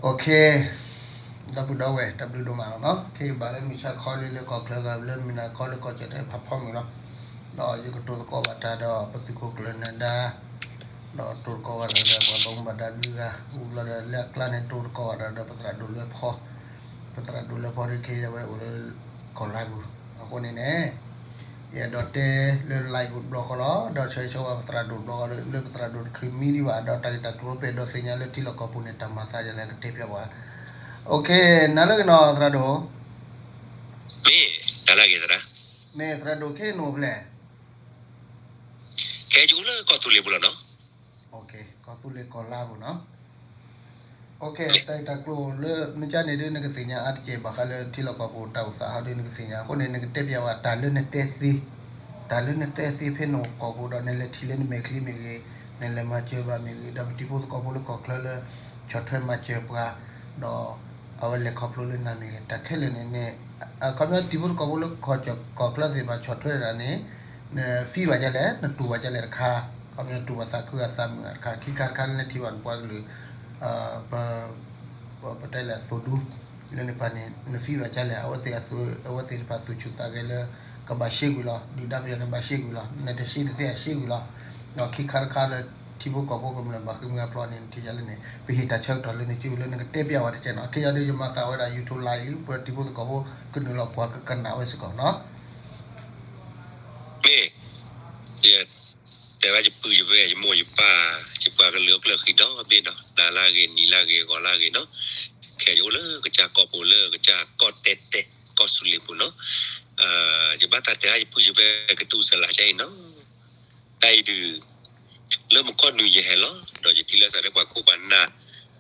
Ok, ဒီပုၢ်ဒီဝဲၢ် တၢ်ဘျုးဒိၣ်မးလီၤနီၤ. ခဲအံၤဘၣ်လၢမုၢ်ဆါခီလံလၢကီၢ်ချၢဂၤ လၢမုၢ်နၤခီလၢကီၢ်ကၠီၣ်တဲၣ်ဖးဖီမုၢ်လီၤ. ဒီးယကတိၤသကိးဘၣ်တၢ်ဒီးပသုးခိၣ်ကျၢၢ်နၢၤဒါ, ဒီးတိၤသကိးဘၣ်တၢ်ဒီးပှၤဘၣ်မူဘၣ်ဒါလွံၢ်ဂၤ, ဝံၤလီၤဒီးလၢအကျါန့ၣ် တိၤသကိးဘၣ်တၢ်ဒီးပသရၣ်ဒိၣ်လွဲဖီ, ပသရၣ်ဒိၣ်လွဲဖီဒီးခဲအံၤဝဲအိၣ်လၢ ကီၢ်လါပူၤ, အဃိန့ၣ်န့ၣ် ယအဲၣ်ဒိးတဲလၢ live ပူၤတဘျီဃီလီၤ. ဒီးဆၢဂ့ၤဆၢဝါပသရၣ်ဒိၣ်တဘျီဃီ လၢပသရၣ်ဒိၣ်တချုးမံဒံးဘၣ် ဒီးတၢ်ဂ့ၢ်တၢ်ကျိၤပအဲၣ်ဒိးသ့ၣ်ညါလၢထံလီၢ်ကီၢ်ပူၤန့ၣ် တၢ်မၤသးယလဲၣ်ကတဲပျးပှၤ. Ok, နၤလၢကနီၤသရၣ်ဒိၣ်, မ့ၢ်, နၤလၢက့ၤသရၣ်, မ့ၢ်သရၣ်ဒိၣ်ခဲအံၤနအိၣ်ဖဲလဲၣ်. ခဲအံၤယအိၣ်လၢကီၢ်သူလ့ၤပူၤလီၤနီၤ. ကီၢ်သူလ့ၤကီၢ်လါပူၤနီၤ. တၢ်ဂ့ၢ်တၢ်ကျိၤလၢမ့ၢ်ကန့ၣ်ဒုး နကသ့ၣ်ညါအါတက့ၢ် ဘၣ်ဃးလၢထံလီၢ်ကီၢ်ပူၤတၢ်အိၣ်သးဟီဒုးနကသ့ၣ်ညါ. အဃိန့ၣ် နကတဲပျးဝဲတၢ်လၢနတဲသ့, တၢ်လၢနတဲသ့ဖဲနအိၣ်ကီၢ်ပူၤဒီး နလဲၤထံၣ်လၢနမဲာ်ချံမ့ၢ်ဂ့ၤ, နလဲၤမၤစၢၤဘၣ်မ့ၢ်ဂ့ၤ, ဒီးပတံၤဖိသကိးဖိလၢကီၢ်ချၢလၢ ဆီၣ်ထွဲမၤစၢၤပှၤ, ဒီးအဝဲလဲၤခီဖျိလၢနၤမ့ၢ်ဂ့ၤ, တၢ်ခဲလၢာ်န့ၣ်န့ၣ် အခီပညီတံၤဖိသကိးဖိလၢကီၢ်ချၢသ့ၣ်တဖၣ်ဆီၣ်ထွဲတၢ်န့ၣ် န feel ဘၣ်ဒ်လဲၣ်, နတူၢ်ဘၣ်ဒ်လဲၣ်တခါ, အခီပညီတူၢ်ဘၣ်သးခုအသးမုာ်တခါ, ခံခါတခါလၢနထံၣ်ဘၣ်နပှၤကလုာ် ပတဲလၢအသိၣ်ဒူ လၢနပၤန့ၣ် န feel ဘၣ်ဒ်လဲၣ်, အဝဲသ့ၣ်အသိး အဝဲသ့ၣ်တဖၣ်သူၣ်ဆူၣ်သးဂဲၤလၢ ကဘၣ်ရှ့ကွံာ်လီၤ, ဒုၣ်ဒါပယီၤန့ၣ်ဘၣ်ရှ့ကွံာ်လီၤ, နတရှ့တသ့အရှ့ကွံာ်လီၤ. ဒီးခံခါတခါလၢထံဖိကီၢ်ဖိကမျၢၢ်ဘၣ်ဃ့ၢ်မှံဟးဖျိးန့ၣ် နထံၣ်ဒ်လဲၣ်န့ၣ် ပဟ့ၣ်တၢ်ဆၢကတီၢ်လၢနစုလၢနကတဲပျးဝဲတကဲနီၤ. ခဲအံၤဒုးယမၤဃာ်ဝဲဒၣ် YouTube live လံ ပတံၤဖိသကိးဖိကနုာ်လီၤပှၤကကနၣ်ဝဲစ့ၢ်ကီးနီၤ. မ့ၢ် ယတဲဘၣ်ယပုၢ်ယဝဲၢ် ယမိၢ်ယပၢ် ယပှၤကလုာ်အကျၢၢ်ဃံဒီဘ့ၣ်နီၤ, နၤလၢအဂ့ၤ နံၤလၢအဂ့ၤ ဂီၤလၢအဂ့ၤနီၤ, ခဲအံၤယအိၣ်လၢကစၢ်ကီၢ်ပူၤလၢကစၢ်ကီၢ်တဲာ်တဲာ် ကီၢ်သူလ့ၤပူၤနီၤ, ယဘၣ်သးတဲယပုၢ်ယဝဲၢ်ကတူၢ်စလးကဲအံၤနီၤ, တၢ်အံၤဒုး လၢမုၢ်ကီၢ်နွံယဟဲလီၤ ဒီးယထံၣ်လိာ်သးလၢပှၤခိၣ်ပှၤနၢ်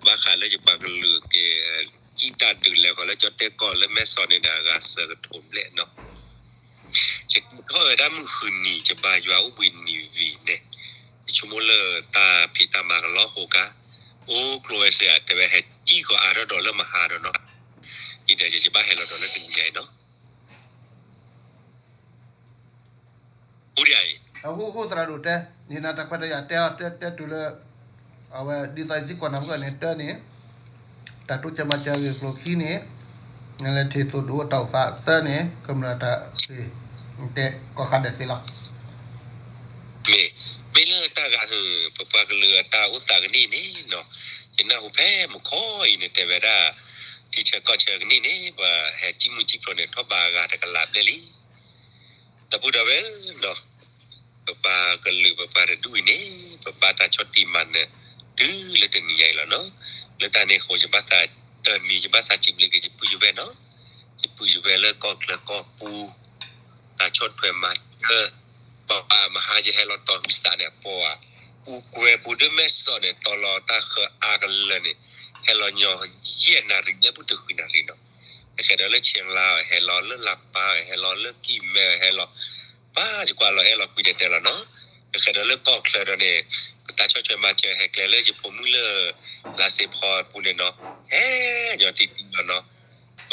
ဘၣ်ဃးလၢယပှၤကလုာ်က့ၤ ကံၣ်တၢ်ဒုးလဲၤဃီၤလၢကၠီၣ်တဲၣ်ကီၢ်လၢမဲၢ်စီးန့ၣ်ဒီးအဂၤဆၢကထိးဘျဲၣ်နီၤ. ယထီၣ်ဝဲဒၣ်မုၢ်ဃုနံၤ ယဘါယွၤအိၣ်ဘှံးနံၤဝံၤန့ၣ် ယဆိကမိၣ်လၢတၢ်ဖံးတၢ်မၤကလီဟိကါ အိၣ်ကျိဝဲစ့ၢ်ဧါ တဲဝဲဟဲကံၣ်ကီးအါထီၣ်ဒီးလၢမဟါဒီးနီၤ, အံၤဒီးယဘၣ်ဟဲလီၤဒီးလၢတနံၤညါအံၤနီၤ. အဃိသရၣ်ဒိၣ်တဲ ယနၢ်တၢ်ခွဲးတၢ်ယာ်တဲအီၤ တဲတဲတုၤလၢ အဝဲဒ်သိးယသံကွၢ်နၤဖဲန့ၣ် တၢန့ၣ် တၢ်တိစၢၤမၤစၢၤအဂ့ၢ်အကျိၤခံန့ၣ် နလဲၤထံၣ်သိၣ်ဒိၣ်တၢ်အိၣ်သးသၢန့ၣ် ကမျၢၢ်တၢ်သ့ တဲကီၢ်ခါဒဲးသ့လီၤ. မ့ၢ် မ့ၢ်လၢတၢ်ဂၤဟုၣ် ပပှၤကလုာ်အတၢ်အိၣ်သးကနံၣ်န့ၣ်နီၤ, ယနၢ်ဟူဖဲမုၢ်ခီအံၤန့ၣ် တဲဝဲဒၣ် ထံဆၢကီၢ်ဆၢကနံၣ်န့ၣ် ပှၤဟဲကံၣ်မုၢ်ကံၣ်ဖျိးန့ၣ် ထီၣ်ဘးအဂၤတကလးဘျဲၣ်လံ. ဒီပုၢ်ဒီဝဲၢ်ဧၢနီၤ, ပပှၤကလုာ်ပပှၤတဒူၣ်အံၤန့ၣ် ပဘၣ်တၢ်ဆီၣ်တံၢ်မၤနၢၤ တုၤလၢတနံၤညါအံၤလီၤနီၤ. လၢတၢ်န့ၣ်အဃိ ယဘၣ်သးတမံၤ ယဘၣ်သးစံးဘျုးက့ၤယပုၢ်ယဝဲၢ်နီၤ, ယပုၢ်ယဝဲၢ်လၢကီၢ်ချၢကီၢ်ပူၤ တၢ်ဆီၣ်ထွဲမၤစၢၤ ပှၤမဟါယဟဲလီၤတီၤမုၢ်ဆါန့ၣ် အပီၤဧါ, ပူၤကွဲၤပူၤဒၢမဲၢ်စီးန့ၣ် တီၤလီၤတၢ်ဃၢၤအါကလၢာ်န့ၣ် ဟဲလီၤညီယဲၢ်နၣ်ရံၣ်လၢပူၤတဃုနၣ်ရံၣ်နီၤ. ဟဲလီၤလၢဆဲးလါ ဟဲလီၤလၢလၤပၤ ဟဲလီၤလၢကံၢ်မဲ ဟဲလီၤ ပၢ်ယကွၢ်လီၤအဲၣ်လီၤကွံတဲတဲလီၤနီၤ. ဟဲဒီးလၢကီၢ်ချၢဒီးန့ၣ် ပတၢ်ဆီၣ်ထွဲမၤစၢၤဟဲကျဲလၢယဖိမုၣ်လၢ လါစ့ဖီပူၤန့ၣ်နီၤ, ဟဲညီတံၢ်တံၢ်လီၤနီၤ. ပ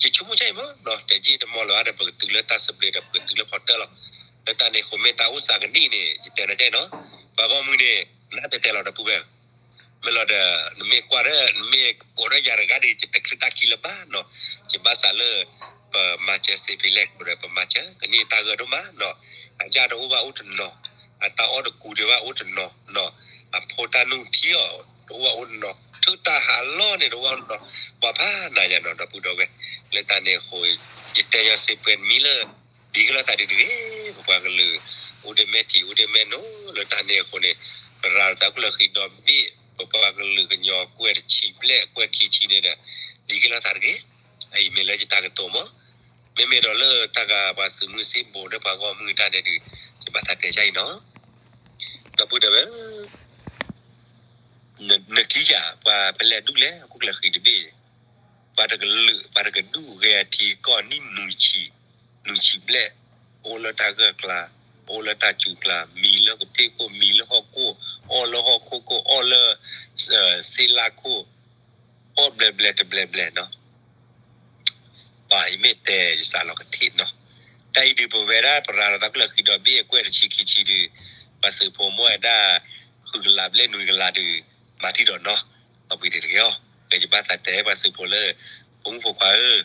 ယဆိကမိၣ်ကဲအံၤမ့ၢ်နီၤ တဲက့ၤတမီၢ်လၢၤဘၣ်ဒီး ပကတုၤလၢတၢ်သဘျ့ဒီး ပကတုၤလၢဖီတၢၣ်လီၤ. လၢတၢ်န့ၣ်အဃိ မ့ၢ်တၢ်အိၣ်သးကနံၣ်န့ၣ် ယတဲနကဲအံၤနီၤ, ပှၤဂီၢ်မုၢ်န့ၣ် နတဲတဲလီၤဒီပုၢ်ဝဲၢ် မ့ၢ်လီၤဒီး နမ့ၢ်ကွၢ်ဒီး နမ့ၢ်ကိးဒီးယၤတဂၤဒီး ယတချုးတၢ်ခံလၢၤဘၣ်နီၤ. ယဘၣ်သးလၢ ပမၤစၢၤစ့ဖ့လဲၣ်ကိးဒီး ပမၤစၢၤကနံၣ်တၢ်ဂၢၢ်ဒိၣ်မးနီၤ. အယၢ်တအိၣ်ဘၣ်အိၣ်တနီၤ, အတၢ်အီၣ်တကူးဒံးဘၣ်အိၣ်တနီၤနီၤ, အဖိတၢ်နုၢ်ထံအီၤတအိၣ်ဘၣ်အိၣ်တနီၤ, ထုးတၢ်ဟးလီၢ်န့ၣ်တအိၣ်ဘၣ်အိၣ်တနီၤ, ပှၤဖးနၤယၤနီၤ ဒီပုၢ်ဒီဝဲၢ်. လၢတၢ်န့ၣ်အဃိ ယတဲယၤစ့ပှဲၤနမံၤလၢ ဒ်ကလီၤသးဒ်တဂ့ၤ, ပပှၤကလုာ် အိၣ်ဒၣ်မဲာ်ထံး အိၣ်ဒၣ်မဲာ်နိ လၢတၢ်န့ၣ်အဃိန့ၣ် ပရၤလီၤသးကျၢၢ်ဃံဒီဘ့ၣ် ပပှၤကလုာ်ကညီကွဲၢ်တဆံဘျဲၣ် ကွဲၢ်ခံဆံန့ၣ်ဒီး ဒ်ကလီၤသးတဂ့ၤ. အအံၤမ့ၢ်လၢယတၢ်ကတိၤမး, မ့မ့ၢ်ဒီးလၢတၢ်ဂၤပှၤသုးမုၢ်သံၣ်ဘိဒီးပှၤဂီၢ်မုၢ်တၢ်န့ၣ်ဒုး ယဘၣ်သးတဲကဲအံၤနီၤ, ဒီပုၢ်ဒီဝဲၢ် နထံၣ်ယၤ ပှၤဖဲလဲၣ်ဒူၣ်လဲၣ် ဟီၣ်ခိၣ်ကျၢၢ်ဃံတဘ့ၣ်, ပှၤတကလုာ် ပှၤတကဒူၣ်ဂဲၤထံကီၢ်နံၣ်နွံဆံ, နွံဆံဘျဲၣ်, အိၣ်လၢတၢ်ဂၢၢ်ကျါ, အိၣ်လၢတၢ်စူၤကျါ, မံလၢကဖ့ၣ်ခိၣ်, မံလၢဟီၣ်ခိၣ်, အီၣ်လၢဟီၣ်ခိၣ်ခိၣ်, အီၣ်လၢ စ့လးခိၣ်, အီၣ်ဘျဲးဘျဲးတဘျဲးဘျဲးနီၤ ပှၤအံၤမ့ၢ်တဲယစးလီၤကထံၣ်နီၤ. တၢ်အံၤဒုးပဝဲဒၣ်ပရၤလီၤသးကျၢၢ်ဃံဒီဘ့ၣ်အကွဲၢ်တဆံခံဆံဒုး ပှၤသုးဖိမိၢ်ဝဲဒၣ် ဃုကလးဘျဲၣ်နွံကလးဒုး မၤထံၣ်ဒီးနီၤ, ပှၤပှ့ၤဒံးတဂ့ၤအီၤ, ပ ယဘၣ်သးတဲပှၤသုးဖိလၢ ဖိမုၣ်ဖိခွါဧၢ,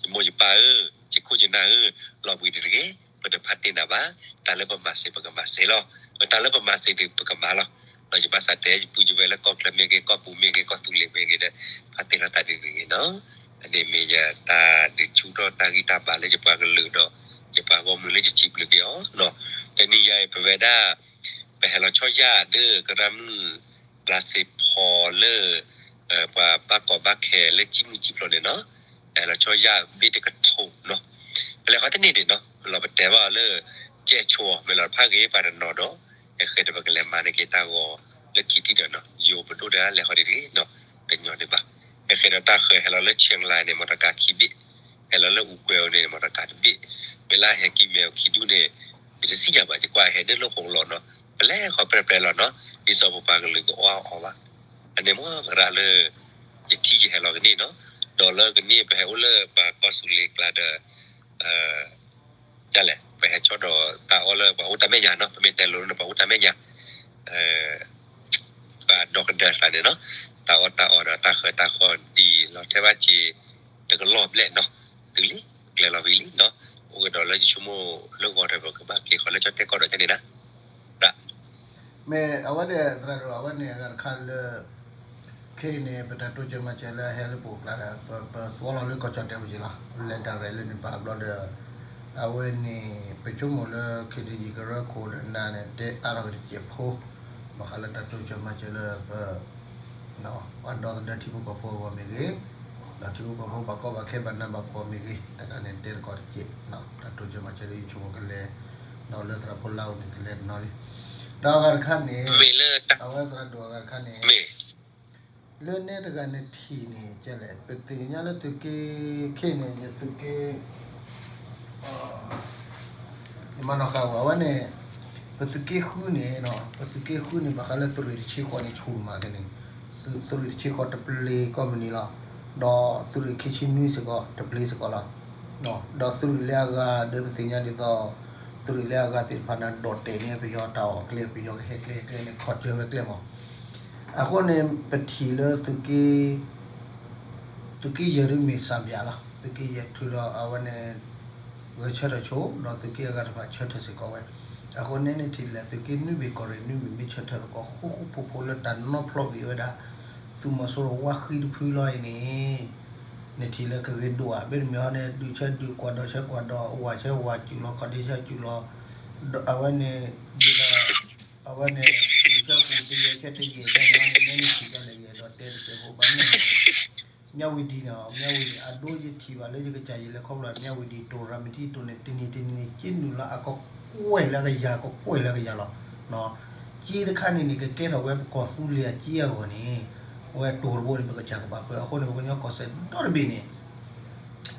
ယမိၢ်ယပၢ်ဧၢ, ယခိၣ်ယနၢ်ဧၢ, လီၤဘှံးတဂ့ၤ, ပတဖးတ့ၢ်နၤဘၣ်, တၢ်လၢပမၤစ့ၢ်ပကမၤစ့ၢ်လီၤ, တၢ်လၢပမၤစ့ၢ်ဒီးပကမၤလီၤ. ဒီးယဘၣ်သးတဲယပုၢ်ယဝဲၢ်လၢကီၢ်ချၢမ့ၢ်ဂ့ၤ, ကီၢ်ပူၤမ့ၢ်ဂ့ၤ, ကီၢ်သူလ့ၤမ့ၢ်ဂ့ၤဒီး ဖးတ့ၢ်လီၤတၢ်ဒ်န့ၣ်တဂ့ၤနီၤ. အန့ၣ်မ့ၢ်ယတၢ်ဒုးဆူၣ်ထီၣ်တၢ်ဂံၢ်တၢ်ဘါလၢယပှၤကလုာ်ဒီး ယပှၤဂီၢ်မုၢ်လၢယစံးဘျုးက့ၤအီၤနီၤ. တနံၤယၤအံၤ ပဝဲဒၣ် ပဟဲလီၤဆီၣ်ယၣ်ဒီးကရၢမိၢ် လါစ့ဖီလၢ ပှၤဘၣ်ကီဘၣ်ခဲလၢကံၣ်မုၢ်ကံၣ်ဖျိးန့ၣ်နီၤ, ဟဲလီၤဆီၣ်ယၣ်ဘ့ၣ်တကထိနီၤ. ပလဲၤဃီတန့ၢ်ဒံးနီၤ, လီၤပတဲဘၣ်အီၤလၢ ကဲၣ်ဆိ မ့ၢ်လီၤတဖၣ်ဂ့ၤပှၤတနီၤဒီး ဟဲဃဲဒီးပကလဲၤမၤန့ၢ်က့ၤတၢ်ဂီၤလၢခံထံၣ်ဒီးနီၤ, ယိၤပဒိၣ်ဒီးလဲၤဃီဒံးဒံးနီၤ, တညီဒံးဘၣ်. ဟဲဃဲဒီးတၢ်ဃၢၤဟဲလီၤလၢ Chiang Mai န့ၣ် မ့ၢ်တကးခံဘ့ၣ်, ဟဲလီၤလၢ Uguay န့ၣ် မ့ၢ်တကးတဘ့ၣ်, မ့ၢ်လၢဟဲကံၢ်မဲာ်ခံဒူၣ်န့ၣ် ယတသ့ၣ်ညါဘၣ်, ယကွၢ်ဟဲဒၢၣ်လိာ်ဖိလီၤနီၤ, ပလဲၤဃီပြဲပြဲလီၤနီၤ, ဒ်သိးပပှၤကလုာ်ကအီၣ်အီၤဘၣ်. အန့ၣ်မ့ၢ်သရၣ်လၢ ယထံၣ်ယဟဲလီၤကန့ၢ်နီၤ, ဒီးလၢကန့ၢ်ပဟဲအိၣ်လၢပှၤကီၢ်သူလ့ၤကျါဒီး ဒ်လဲၣ်, ပဟဲဆီၣ်ဒီးတၢ်အီၣ်လၢပှၤအိၣ်တၢ်မဲာ်ညါနီၤ, ပမ့ၢ်တဲလိၤလၢပှၤအိၣ်တၢ်မဲာ်ညါ ပှၤဒီကဒၢၤသးန့ၣ်နီၤ, တၢ်အီၣ်တၢ်အီဒီးတၢ်ဃၢတၢ်ဃီဒ်လီၤထဲဘၣ်စ့ တကလီၢ်ဘျဲၣ်နီၤ, တုၤလံ ကျဲလီၤဝံၤလံနီၤ, အိၣ်ကဒီးလၢယဆိကမိၣ်လၢဂီၤဒီးပကဘၣ်က့ၤဃီလၢကၠီၣ်တဲၣ်ကီၢ်ဒီးကန့ၣ်ဒၣ် မ့ၢ်အဝဲန့ၣ် သရၣ်ဒိၣ် အဝဲန့ၣ်အဂၤတခါလၢ ခဲအံၤန့ၣ် ပတၢ်တိစၢၤမၤစၢၤလၢအဟဲလၢပအိၣ်ကျါဒီး ပ ပသွီလီၤလၢကီၢ်ကၠီၣ်တဲၣ်ဝဲက့ၤလီၤ, လဲၤဒၣ်ရဲၣ်လၢန့ၣ်ဘၣ်ဘျီဒီး အဝဲန့ၣ် ပဆိကမိၣ်လၢ ခဲအံၤကရၢခိၣ်ဒီးနၤန့ၣ် တဲအါထီၣ်က့ၤတစဲးဖိ ဘၣ်ဃးလၢတၢ်တိစၢၤမၤစၢၤလၢပ ပှၤဒီသဒၢထံဖိကီၢ်ဖိအဂီၢ်မ့ၢ်ဂ့ၤ, ဒီးထံဖိကီၢ်ဖိဘၣ်ကီဘၣ်ခဲဘၣ်နးဘၣ်ဖှီၣ်မ့ၢ်ဂ့ၤ, တခါန့ၣ်တဲတကီၢ်တစဲး, တၢ်တိစၢၤမၤစၢၤလၢယဆိကမိၣ်ကလဲၤ, ဒီးလၢသရၣ်ဖိလၢအအိၣ်န့ၣ်ကလဲၤတနီၤလံ. ဒီးအဂၤတခါန့ၣ် အဝဲသရၣ်ဒိၣ်အဂၤတခါန့ၣ် လၢနဲတဂၤန့ၣ်ထံၣ်န့ၣ် ကဲလဲၣ် ပသ့ၣ်ညါလၢသုးက့ ခဲအံၤန့ၣ် ယသုးက့ ယမၤနီၣ်ဃာ်ဝဲ အဝဲန့ၣ် ပသုးက့ဃုန့ၣ်နီၤ, ပသုးက့ဃုန့ၣ် ဘၣ်ဃးလၢသုးရ့ၣ်တဆံဃိးန့ၣ် ဆူၣ်မးကဲန့ၣ်, သုးရ့ၣ်တဆံဃိးတပျ့ၤကိးမုၢ်နံၤလီၤ, ဒီးသုးရ့ၣ်ခံဆံနွံစ့ၢ်ကီး တပျ့ၤစ့ၢ်ကီးလီၤ, ဒီးသုးရ့ၣ်လၢအဂၤဒီးပသ့ၣ်ညါဒ်သိး သုးရ့ၣ်လၢအဂၤသ့ၣ်တဖၣ်န့ၣ် ဒိးတဲာ်န့ၢ်ပယီၤတၢ်အီၣ်ကျဲ ပယီၤကဟဲကျဲကျဲန့ၣ် ခီၣ်စၢၤဝဲကျဲမး အဃိန့ၣ် ပထံၣ်လၢသုးက့ သုးက့ယဲၢ်ဒ်မ့ၢ်စၢ်ဘၣ်လီၤ, သုးက့ယဲၢ်ထုးဒီးအဝဲန့ၣ် ဂဲၤဆၢထၢၣ်ဆိ ဒီးသုးက့အဂၤတဖၣ်ဆၢထၢၣ်စ့ၢ်ကီးဝဲ, အဃိန့ၣ်န့ၣ်ထံၣ်လဲၣ် သုးက့နွံဘ့ၣ်ကီၢ်ရ့ၣ်နွံဘ့ၣ်မ့ၢ်ဆၢထၢၣ်သကိး ဃူဃူဖိးဖိးလၢတၢ်နီဖျိးကွံာ်ဝဲဒၣ် သုးမီၤစိရိၤဝါဃံတဖုလီၤအံၤန့ၣ် နထံၣ်လၢကဂ့ၤဒိၣ်ဧါ, မ့တမ့ၢ်အီၤန့ၣ် ဒုးဆၢဒုးကွၢ်ဒီးဆၢကွၢ်ဒီး ဝၤဆၢဝၤစူၤလီၤ ခီၣ်ဒ့ဆၢစူၤလီၤ, အဝဲန့ၣ် ဒ်သိး အဝဲန့ၣ် ကူၣ်ဆၢကူၣ် တယဲၢ်ဆၢတယဲၢ်န့ၣ် အဝဲန့ၣ် နဲနထံၣ်ဒ်လဲၣ် ယအဲၣ်ဒိးတဲတစဲးဖိ ဘၣ်မနုၤလဲၣ်န့ၣ် မၠၣ်ဝတံၤန့ၣ် မၠၣ်ဝတံၤ အဒိယထံၣ်ဘၣ်လၢယကစၢ်ယလဲၤခီဖျိမၠၣ်ဝတံၤ တိၢ်ရၤမတံတိၢ်န့ၣ် တနံၤတနံၤန့ၣ် က့နုာ်လီၤအကကွဲၢ်လၢကယၤ ကကွဲၢ်လၢကယၤလီၤ. က့တခါန့ၣ်န့ၣ် ကကဲထီၣ်ဝဲပကီၢ်သူလ့ၤအက့အဂီၢ်န့ၣ် အဝဲတိၢ်တဘိန့ၣ် ပကစၢ်ကဘၣ်ပၢ အဃိန့ၣ် ပကညီကီၢ်စဲၣ်ဒီတဘ့ၣ်န့ၣ်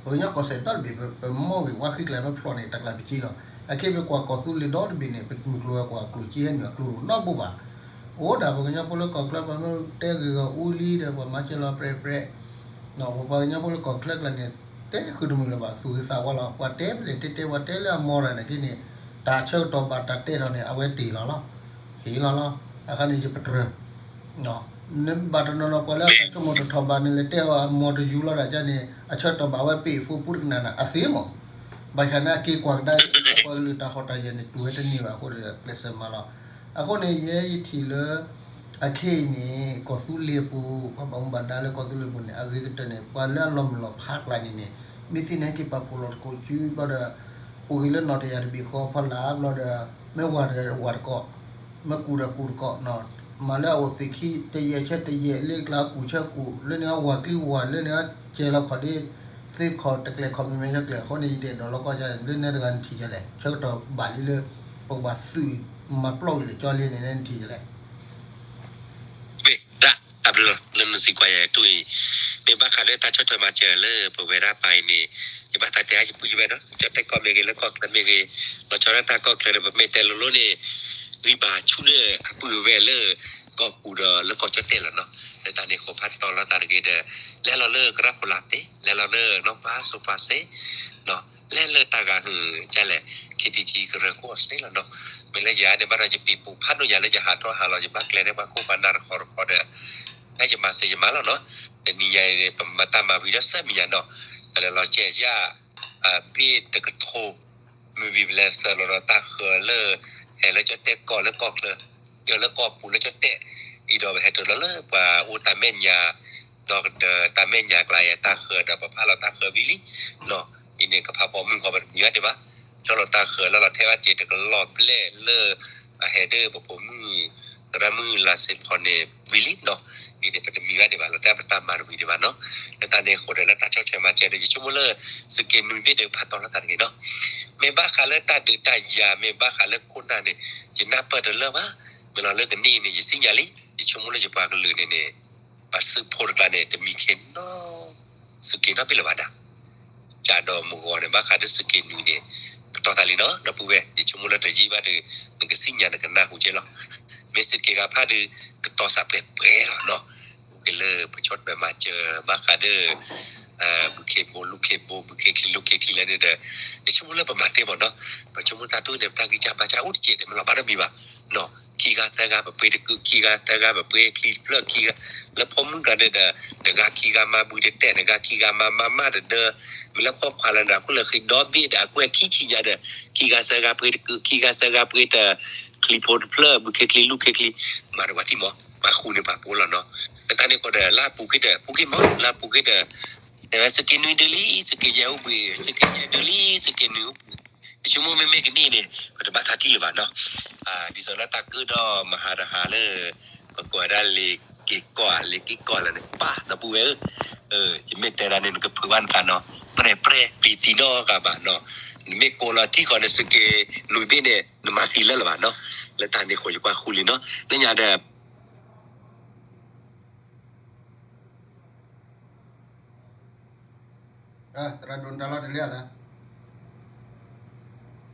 ပကညီကီၢ်စဲၣ်ဒီတဘ့ၣ် ပမီၢ်ဂ့ၤဝါဃံကျါမ့ၢ်ဖျိးန့ၣ် တကျါပက့လီၤ. အခဲပကွၢ်ကီၢ်သူလ့ၤဒီတဘ့ၣ်န့ၣ် ပမုၢ်ကျိၤဝဲၤကွာ်ကျိၣ်က့ဟဲနုာ်အကျိၤတအိၣ်နီတဘိဘၣ်. အိၣ်ဒၣ်ပကညီဖိလၢကီၢ်ချၢ ပှၤမ့ၢ်တဲဂ့ၢ်ဂီၢ်အူလံဒီး ပှၤမၤစၢၤလီၤပြဲပြဲ ပပှၤကညီဖိလၢကီၢ်ချၢကျါန့ၣ် တဲဃုာ်တမုာ်လၢၤဘၣ် သူၣ်ဂ့ၤသးဝါလီၤ. ပှၤတဲပလဲၣ်တဲတဲ ပှၤတဲလၢအမီၢ်ရၤန့ၣ်က့န့ၣ် တၢ်ဆၢကတီၢ်ဘၣ်တၢ်တဲထီၣ်န့ၣ် အဝဲတ့ၢ်လီၤလီၤ ဟ့ၣ်လီၤလီၤ. အခါန့ၣ်ယပတြၢၤ နဘၣ်တနီၤနီၤ ပှၤလၢအတၢ်ဆိကမိၣ်တထီၣ်ဘၣ်န့ၣ် လဲၤတဲအီၤအမီၢ်တယူၤလီၤဒၣ်ကန့ၣ် အဆၢကတီၢ်ဘၣ်ဝဲပ့ၢ်အဖိပူတကနၣ်နၤ အသ့မး. ဘၣ်ဆၣ်န့ၣ် အက့ၤကွၢ်ကဒါ ပှၤကလုာ်တၢ်ဟီၣ်တၢ်ယၢၤန့ၣ် တူၢ်ဝဲတန့ၢ်ဘၣ်အဃိဒီး ကျဲးစၢးမၤလီၤ. အဃိန့ၣ် ယဲယထံၣ်လၢ အခဲအံၤန့ၣ် ကီၢ်သူလ့ၤအပူၤ ပှၤဘၣ်မူဘၣ်ဒါလၢကီၢ်သူလ့ၤအပူၤန့ၣ် အဂ့ၤကတၢၢ်န့ၣ် ပှၤလၢအလီၤမုၢ်လီၤဖးကျါန့ၣ်န့ၣ် မ့ၢ်သ့န့ၣ်ဟဲက့ၤပာ်ဖှိၣ်လီၤသကိးစုဘျီဒီး အိၣ်ဂ့ၤလၢနီၣ်တယၢ်တဘ့ၣ်ဃီအဖီလာ်ဘျီဒီး မ့ၢ်ဝၤတဝၤတကိး မ့ၢ်ကူၣ်ဒီးကူၣ်တကိး မၤလၢအအိၣ်သ့ၣ်ခံ တယဲၢ်ဆၢတယဲၢ် လၢကျါကူၣ်ဆၢကူၣ် လၢန့ၣ်အဝၤကျံဝၤ လၢန့ၣ်အကဲလီၤခီၣ်ဒ့ သ့ခီၣ်တကျဲၤခီၣ်မ့ၢ်မဲာ်တကျဲၤ အဃိန့ၣ် ယတအဲၣ်ဒိးလီၤကီၢ်ဒ်လဲၣ် လၢနဲတဂၤနထံၣ်ဒ်လဲၣ် ဆၢကတီၢ်ဘၣ်လံလၢ ပကဘၣ်သုးမၤပျီၢ်ဝံၤလၢကၠီလံန့ၣ် နဲနထံၣ်ဒ်လဲၣ် မ့ၢ်ဒၣ် တၢ်ဘျုးလီၤလၢနစံးကွၢ်ယၤအံၤတအိၣ်အံၤ မ့ၢ်ဘၣ်ဃးလၢတၢ်ဆီၣ်ထွဲမၤစၢၤလၢပဝဲဒၣ်ပၢ်အံၤန့ၣ် ယဘၣ်သးတဲအါယပုၢ်ယဝဲၢ်နီၤ ကၠီၣ်တဲၣ်ကီၢ်မ့ၢ်ဂ့ၤ လၢကီၢ်ချၢမ့ၢ်ဂ့ၤ လီၤဆီဒၣ်တၢ်ကီၢ်ချၢဒီး ပမ့ၢ်တဲလိၤလိၤန့ၣ် ဂံၢ်ဘါဆူၣ်န့ၣ် အပုၢ်အဝဲၢ်လၢ ကီၢ်ပူၤဒီးလၢကီၢ်ကၠီၣ်တဲၣ်လီၤနီၤ လၢတၢ်န့ၣ်ဃိးဖးတီလီၤတၢ်တဂ့ၤဒီး လဲၤလီၤလၢကရၢဖိလၢ်သ့ လဲၤလီၤလၢနီၢ်ပၤစိပၤစ့ လဲၤလၢတၢ်ဂၤဟုၣ်ကလဲၣ် ခ့တံကံကရၢခိၣ်အစ့လီၤနီၤ မ့ၢ်လၢယၤန့ၣ်ဘၣ်ဒီးယပံၤပူၤဖးဒိၣ်ယၤလၢယဟးထီၣ်ဟးလီၤ ယဘၣ်ကျဲၤန့ၢ်ပှၤခိၣ်ပှၤနၢ်တခီတခီဒီး တၢ်ယမၤစၢၤယမၤလီၤနီၤ. တနံၤညါအံၤ ပမၤတၢ်မၤဝံၤဒီးစဲးမံၤညါနီၤ, ကလဲၤလီၤကဲယၢ် ဘ့ၣ်တကထိ မ့ၢ်ဝံၤပလဲၤစၢၤလီၤဒီးတၢ်ဃၢၤလၢ ဟဲလၢကၠီၣ်တဲၣ်ကီၢ်လၢကီၢ်ချၢ, ဒီးလၢကီၢ်ပူၤလၢကၠီၣ်တဲၣ်, အံၤဒီးပဟဲတုၤလီၤလၢပှၤအိၣ်တၢ်မဲာ်ညါ, ဒီးတၢ်မဲာ်ညါကျါယဲ တၢ်ဃၢၤဒီးပဖးလီၤတၢ်ဃၢၤဝံၤလံ, အံၤန့ၣ်ကဖးပိာ်မုၣ်ဃီပတမံၤဘၣ်ဒံးဘၣ်, ကၠီလီၤတၢ်ဃၢၤလၢလီၤထဲဘၣ်က့ၤတကလီၢ်ဘျဲၣ်လၢ အဟဲဒၣ်ပပိာ်မုၣ် သရၣ်မုၣ်လါစ့ဖီန့ၣ်ဝံၤလံနီၤ, အံၤန့ၣ်ပတမံၤဘၣ်ဒံးဘၣ် လီၤတဲပတၢ်မၤတဝံၤဒံးဘၣ်နီၤ. လၢတၢ်န့ၣ်အဃိဒီးလၢတၢ်ဆီၣ်ထွဲမၤစၢၤဒီး ယဆိကမိၣ်လၢ သုးက့နွံဘ့ၣ်ဒီးဖးတီၤလီၤတၢ်တဂ့ၤနီၤ. မ့ၢ်ဘၣ်ဃးလၢတၢ်ဒုးတၢ်ယၤ မ့ၢ်ဘၣ်ဃးလၢခိၣ်နၢ်န့ၣ် ယနၢ်ပၢၢ်တလၢာ်ဘၣ်, မ့ၢ်လီၤလၢကနံၣ်အံၤန့ၣ် ယသ့ၣ်ညါလံ, ယဆိကမိၣ်လၢယပှၤကလုာ်န့ၣ်န့ၣ် ပှၤသုးဖိတကျါန့ၣ် တမံၤခဲနီၤ သုးက့နီတဘ့ၣ်လၢၤဘၣ်ဒၣ် ကဒီးမုၢ်ဂီၤန့ၣ် ဘၣ်ဃးဒီးသုးက့နွံန့ၣ် ကတီၤသးလံနီၤ ဒီပုၢ်ဝဲၢ်, ယဆိကမိၣ်လၢတယံာ်ဘၣ်ဒီး နကသ့ၣ်ညါနကနၢ်ဟူကဲလီၤ. မ့ၢ်သုးက့ဂၤဖၣ်ဒီး ကတီၤစးပှဲၤပှဲၤလီၤနီၤ. အိၣ်က့ၤလၢပဆီၣ်ထွဲမၤစၢၤ ဘၣ်ဃးဒီး ဘုခ့ဘိ လူခ့ဘိ ဘုခ့ချံ လူခ့ချံလၢန့ၣ်ဒီး ယဆိကမိၣ်လၢပမၤသ့မးနီၤ. ပဆိကမိၣ်တၢ်တိၢ်န့ၣ် ပတၢ်ဂံၢ်စၢ်ဘါစၢ်အိၣ်တက့ၢ်ဒီး မ့ၢ်လီၤဘၣ်တမံၤဘၣ်နီၤ. ခံဂၤသၢဂၤပပှ့ၤတကုး ခံဂၤသၢဂၤပပှ့ၤချံတဖျၢၣ် ခံဂၤ လၢဖိမုၣ်ကျါဒီး တဂၤခံဂၤမၤဘုတတဲာ် တဂၤခံဂၤမၤမၤမၢ်တဒၢ, မ့ၢ်လၢဖီၣ်ခွါလၢန့ၣ် အခိၣ်လၢဃံဒီဘ့ၣ်ဒီး အကွဲၢ်ခံဆံညါဒီး ခံဂၤသၢဂၤပှ့ၤတကုး ခံဂၤသၢဂၤပှ့ၤတချံဖိတဖျၢၣ် ဘုခ့ချံ လူခ့ချံ မၤတဝၤထံၣ်မး ပှၤဃူန့ၢ်ပှၤဖိလီၤနီၤ. လၢတၢ်န့ၣ်အဃိဒီး လၢအပူၤကွံာ်ဒီး ပူၤကွံာ်မး လၢအပူၤကွံာ်ဒီး တဲဝဲသုးက့နွံဒုးလံ သုးက့ယဲၢ်အိၣ်ဘှံး သုးက့ယဲၢ်ဒုးလံ သုးက့နွံအိၣ်ဘှံး, ယဆိကမိၣ်မ့မ့ၢ်ကနံၣ်န့ၣ် ပတဘၣ်ထံၣ်လၢၤဘၣ်နီၤ. ဒ်သိးလၢတၢ်ကၢၣ်ဒီးမဟါတဟါလၢ ပကိးဝဲဒၣ်လ့ၤက့ၤကီၢ် လ့ၤက့ၤကီၢ်လၢန့ၣ် ပၢ်ဒီပုၢ်ဝဲၢ်ဧၢ, ယမ့ၢ်တဲဒၣ်န့ၣ် နကဖုးဘၣ်နသးနီၤ ပြဲၢ်ပြဲၢ် ပျံၤသံနီတဂၤဘၣ်နီၤ. နမ့ၢ်ကိးလီၤထံကီၢ်န့ၣ် သုးက့နွံဘ့ၣ်န့ၣ် နမၤသံလၢလၢၤဘၣ်နီၤ. လၢတၢ်န့ၣ်အဃိ ယကွၢ်ဃူလံနီၤ လၢညါဒီး သရၣ်ဒိၣ်နတၢ်လီၤတလဲအသး,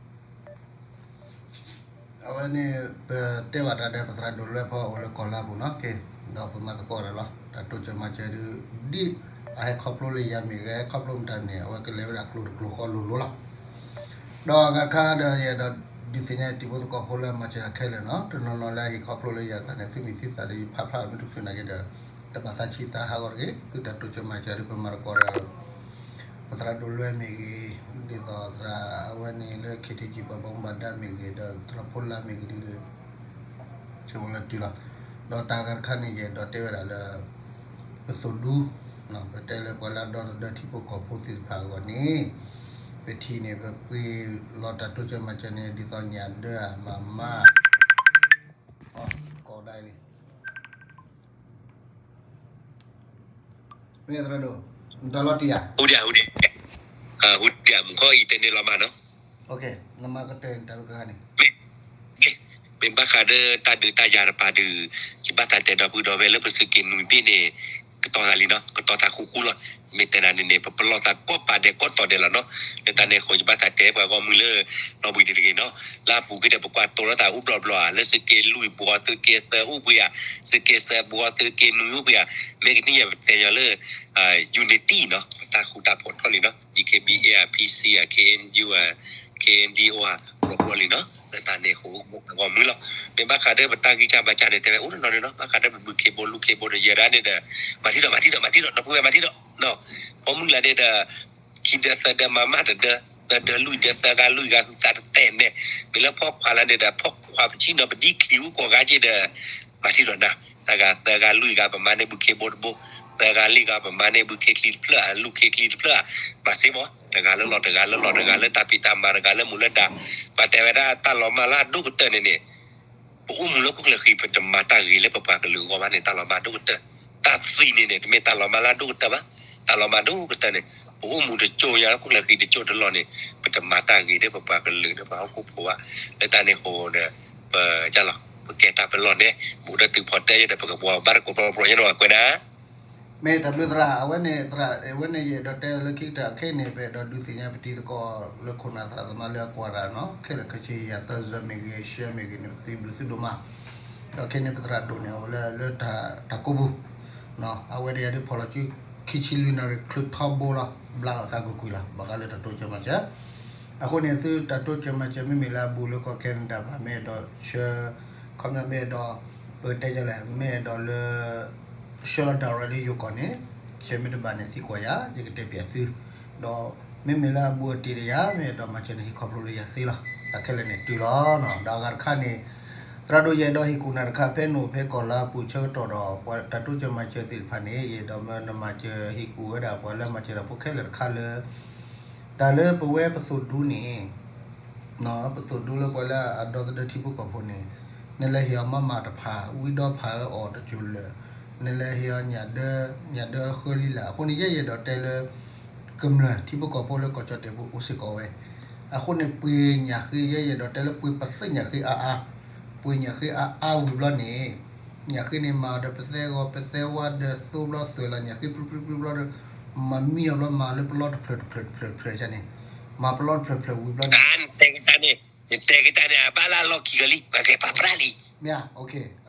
အဝဲန့ၣ် ပတဲဘၣ်တၢ်ဒီးပသရၣ်ဒိၣ်လွဲၢ်ဖီအိၣ်လၢကီၢ်လါပူၤနီၤ, က့ၤ ဒီးပမၤသကိးတၢ်လီၤ. တၢ်တိစၢၤမၤစၢၤဒုး ဒ်အဟဲခီဖျိလၢယၤမ့ၢ်ဂ့ၤ ဟဲခီဖျိမတၤန့ၣ် အဝဲကလဲၤဝဲဒၣ်ကျိၤတကျိၤဃီလိၤလိၤလီၤ. ဒီးအဂၤတခါဒီး ယအဲၣ်ဒိးဒုးသ့ၣ်ညါတံၤဖိသကိးဖိလၢအမၤစၢၤတၢ်ခဲလၢာ်နီၤ, တနီၤနီၤလၢအဟ့ၣ်ခီဖျိလၢယၤကျါန့ၣ် သုမ့ၢ်သံသးဒီး ယဖးဖျါမ့ၢ်တချုးနာ်က့ဒီး တဘၣ်သးဆံးသးဟးဂီၤတဂ့ၤ, သုတၢ်တိစၢၤမၤစၢၤဒုး ပမၤသကိးဒီး ပသရၣ်ဒိၣ်လွဲၢ်မ့ၢ်ဂ့ၤ, ဒ်သိးသရၣ်အဝဲန့ၣ်လၢ ခ့ထံကံၢ် ပှၤဘၣ်မူဘၣ်ဒါမ့ၢ်ဂ့ၤ, ဒီးသရၣ်ဖိလၢ်မ့ၢ်ဂ့ၤဒုး ဆိကမိၣ်လၢတုၤလီၤ. ဒီးတၢ်ဂၤတခါန့ၣ် ယအဲၣ်ဒိးတဲဝဲဒၣ်လၢ ပသိၣ်ဒူ ပတဲလၢပှၤလၢအဒီသဒၢထံဖိကီၢ်ဖိသ့ၣ်တဖၣ်အဂီၢ်န့ၣ် ပထံၣ်န့ၣ် ပပှ့ၤလီၤတၢ်တိစၢၤမၤစၢၤန့ၣ် ဒ်သိးညၣ်ဒၢအမၤမါ ကိးဒၣ်လံ မ့ၢ်သရၣ်ဒိၣ် နတၢ်လီၤတံၢ်ဧါ, ဟူဒံးဧါ, ဟူဒံးဧါ, မူခီအံၤတဲန့ၣ်လီၤမးနီၤ, နမၤကတၢၢ်နတၢ်ဝဲကဂၤန့ၣ်, မ့ၢ်ဘၣ်ဃးဒီးတၢ်ဒုးတၢ်ယၤတပၤဒုး, ယဘၣ်သးတဲဒီပုၢ်ဒီဝဲၢ်လၢပသုးက့နွံဘ့ၣ်န့ၣ် ကတီၤသးလံနီၤ, ကတီၤသးဃူဃူလီၤ. မ့ၢ်တဲဒၣ်န့ၣ်န့ၣ် ပပလီၢ်သးကိးပၤဒဲးကိးတီၤဒဲးလီၤနီၤ. လၢတၢ်န့ၣ်အဃိ ယဘၣ်သးတဲပှၤဂီၢ်မုၢ်လၢ နီၣ်ဘှံးဒံးတဂ့ၤနီၤ, လၢအပူၤကွံာ်ဒီး ပကွၢ်တိၤလိာ်သးအိၣ်ဘျီဘျီဧါ, လၢသုးက့လွံၢ်ဘှီ သုးက့သၢအိၣ်ဘှံးဧါ, သုးက့သၢဘှီသုးက့နွံအိၣ်ဘှံးဧါ, မ့ၢ်ကနံၣ်ယဲၢ်ပတဲညီလၢ unity နီၤ, တၢ်ဃူတၢ်ဖိးထီၣ်လံနီၤ, DKBA ဧါ, PC ဧါ, KNU ဧါ, KNDO ဧါ, ဘျီဘျီလံနီၤ, လၢတၢ်န့ၣ်အဃိ ပှၤဂီၢ်မုၢ်လီၤ. မ့ၢ်ဘၣ်ဃးဒီးပတၢ်ဂံၢ်စၢ်ဘါစၢ်န့ၣ် တဲဝဲအိၣ်နီၤနီၤန့ၣ်နီၤ, ဘၣ်ဃးဒီးပဘုခ့ဘိလူခ့ဘိဒီးယဲဒၣ်န့ၣ်ဒီး မၤထံၣ်ဒီး မၤထံၣ်ဒီး မၤထံၣ်ဒီး ဒီပုၢ်ဝဲၢ်မၤထံၣ်ဒီး ပိာ်မုၣ်လၢန့ၣ်ဒီး ခံဒၢသၢဒၢမၤမၢ်တဒၢ, သၢဒၢလွံၢ်ဒၢသၢဂၤလွံၢ်ဂၤဃုသးတတဲာ်နဲၣ်, မ့ၢ်လၢဖီၣ်ခွါလၢန့ၣ်ဒီး ဖီၣ်ခွါပထံၣ်နီၤ ပဒံခံဂုၢ်ကိးဂၤက့ဒီး မၤထံၣ်ဒီးနၤ, တဂၤသၢဂၤလွံၢ်ဂၤပမၤန့ၢ်ဘုခ့ဘိတဘိ, သၢဂၤလွံၢ်ဂၤပမၤန့ၢ်ဘုခ့ချံတဖျၢၣ် လူခ့ချံတဖျၢၣ်, မၤစ့မး, တဂၤလၢလီၢ်တဂၤလၢလီၢ် တဂၤလၢတၢ်ဖံးတၢ်မၤ တဂၤလၢမူလၢဒါ, ပှၤတဲဝဲဒၣ်တၢ်လီၤမၢ်လၢအဒိၣ်ကတၢၢ်န့ၣ်န့ၣ် ပအိၣ်မူလၢဟီၣ်ခိၣ်ချၢဃံ ပတမၤတၢ်ဂ့ၤလၢပပှၤကလုာ်အဂီၢ်ဘၣ်န့ၣ် တၢ်လီၤမၢ်ဒိၣ်ကတၢၢ်, တၢ်သံန့ၣ်န့ၣ် တမ့ၢ်တၢ်လီၤမၢ်လၢအဒိၣ်ကတၢၢ်ဘၣ်, တၢ်လီၤမၢ်ဒိၣ်ကတၢၢ်န့ၣ် ပအိၣ်မူတကၠိညါလၢဟီၣ်ခိၣ်ချၢဃံတကၠိတလီၢ်န့ၣ် ပတမၤတၢ်ဂ့ၤလၢပပှၤကလုာ်ဒီးပှၤဟီၣ်ခိၣ်ဖိဘၣ်, လၢတၢ်န့ၣ်အဃိဒီး ပ ပကဲတၢ်ပလီၢ်န့ၣ် ဘူးဒီးသုးဖိတဲယဲဒီး ပကဘှီဘၣ်တကိးပျီပျီညါန့ၣ် အကွဲးဒၣ် မ့ၢ်တၢ်ဘျုးသရၣ် အဝဲန့ၣ် သရၣ် အဝဲန့ၣ် ယအဲၣ်ဒိးတဲလၢခံကတၢၢ်ခဲအံၤန့ၣ် ပအဲၣ်ဒိးဒုးသ့ၣ်ညါပတံၤသကိးလၢခိၣ်နၢ်သရၣ်သမါလၢအကွၢ်တၢ်နီၤ ခဲလၢာ်ခဲဆ့ ယၤသၢဇၢမ့ၢ်ဂ့ၤ ရှဲမ့ၢ်ဂ့ၤန့ၣ် ပသုးဘျုးသုဒိၣ်မး, ဒီးခဲန့ၣ် ပသရၣ်ဒိၣ်န့ၣ် အဝဲလၢ လၢတၢ်ကိးပူၤ အဝဲဒၣ်ယၤဒုးဖီၣ်လီၤစု ခံဆံလွံၢ်နၣ်ရံၣ် ချုးထီဘိလီၤ ဘျါလီၤသးကွ့ၢ်ကွ့ၢ်လီၤ ဘၣ်ဃးလၢတၢ်တိစၢၤမၤစၢၤ, အဃိန့ၣ် သုတၢ်တိစၢၤမၤစၢၤမ့မ့ၢ်လၢအဘူးလၢကီၢ် Canada ဘၣ် မ့ၢ်အဲၣ်ဒိးဆှၢ ခီပညီမ့ၢ်အဲၣ်ဒိး ပတဲလဲၣ် မ့ၢ်အဲၣ်ဒိးလၢ ပ ဆှၢလီၤတၢ်ရဲၣ်လၢယိၤကီၢ်န့ၣ်, ဆှၢမ့ၢ်တဘၣ်န့ၣ်သံကွၢ်ယၤ, ယကတဲပျးသု, ဒီးမ့မ့ၢ်လၢအဘူးအတံၢ်ဒီးယၤ မ့ၢ်အဲၣ်ဒိးမၤစၢၤန့ၣ် ဟ့ၣ်ခီဖျိလၢယၤသ့လီၤ. တၢ်ခဲလၢာ်န့ၣ်တုၤလီၤ. ဒီးအဂၤတခါန့ၣ်, သရၣ်ဒိၣ် ယအဲၣ်ဒိးဟ့ၣ်ကူၣ်နၤတခါ ဖဲနအိၣ်ဖဲကီၢ်လါပူၤဆၢကတီၢ်ဒီး ပှၤတၢ်တိစၢၤမၤစၢၤသ့ၣ်တဖၣ်န့ၣ် ယအဲၣ်ဒိးမၢနမၤစၢၤဟ့ၣ်ကူၣ်ဝဲဒၣ်ပှၤလၢမၤစၢၤတၢ်ဖိခဲလၢာ်တခါလၢ တၢ်လၢပဝဲပသိၣ်ဒူန့ၣ် ပသိၣ်ဒူလၢပှၤလၢအဒီသဒၢထံဖိကီၢ်ဖိန့ၣ်, နလဲၤဟ့ၣ်အီၤမၤမၤတဖၣ် ဝံဒီဖၣ်အီၤတစိၤလၢာ်, နလဲၤဟ့ၣ်အီၤညၣ်ဒၢ, ညၣ်ဒၢဃၢလံလၢ်. အဃိန့ၣ် ယဲယအဲၣ်ဒိးတဲလၢ ကမျၢၢ်ထံဖိကီၢ်ဖိလၢကီၢ်ကၠီၣ်တဲာ်ပူၤအိၣ်စ့ၢ်ကီးဝဲ, အဃိန့ၣ် ပှ့ၤညၣ်ဃ့ ယဲယအဲၣ်ဒိးတဲလၢ ပှ့ၤပသ့ၣ်ညၣ်ဃ့အါအါ, ပှ့ၤညၣ်ဃ့အါအါဝံၤဘျီန့ၣ် ညၣ်ဃ့န့ၣ် မၤအီၤဒီးပသဲဂီၤ ပသဲဝါဒီးသိဘျီသွဲၣ်လီၤ ညၣ်ဃ့ပြုၢ်ပြုၢ်ပြုၢ်ဘျီဒီး မၤမံအီၤဘျီမၤလၢပလီတဖျၢၣ်တဖျၢၣ်တဖျၢၣ်တဖျၢၣ်န့ၣ်, မၤပလီတဖျၢၣ်တဖျၢၣ်ဝံၤဘျီန့ၣ် နတဲကတၢၢ်န့ၣ် နတဲကတၢၢ်န့ၣ် အဘၣ်လၢအလီၢ်ခံကလံ, ပှၤကဲပှၤပြးလံ, မ့ၢ်ဧါ,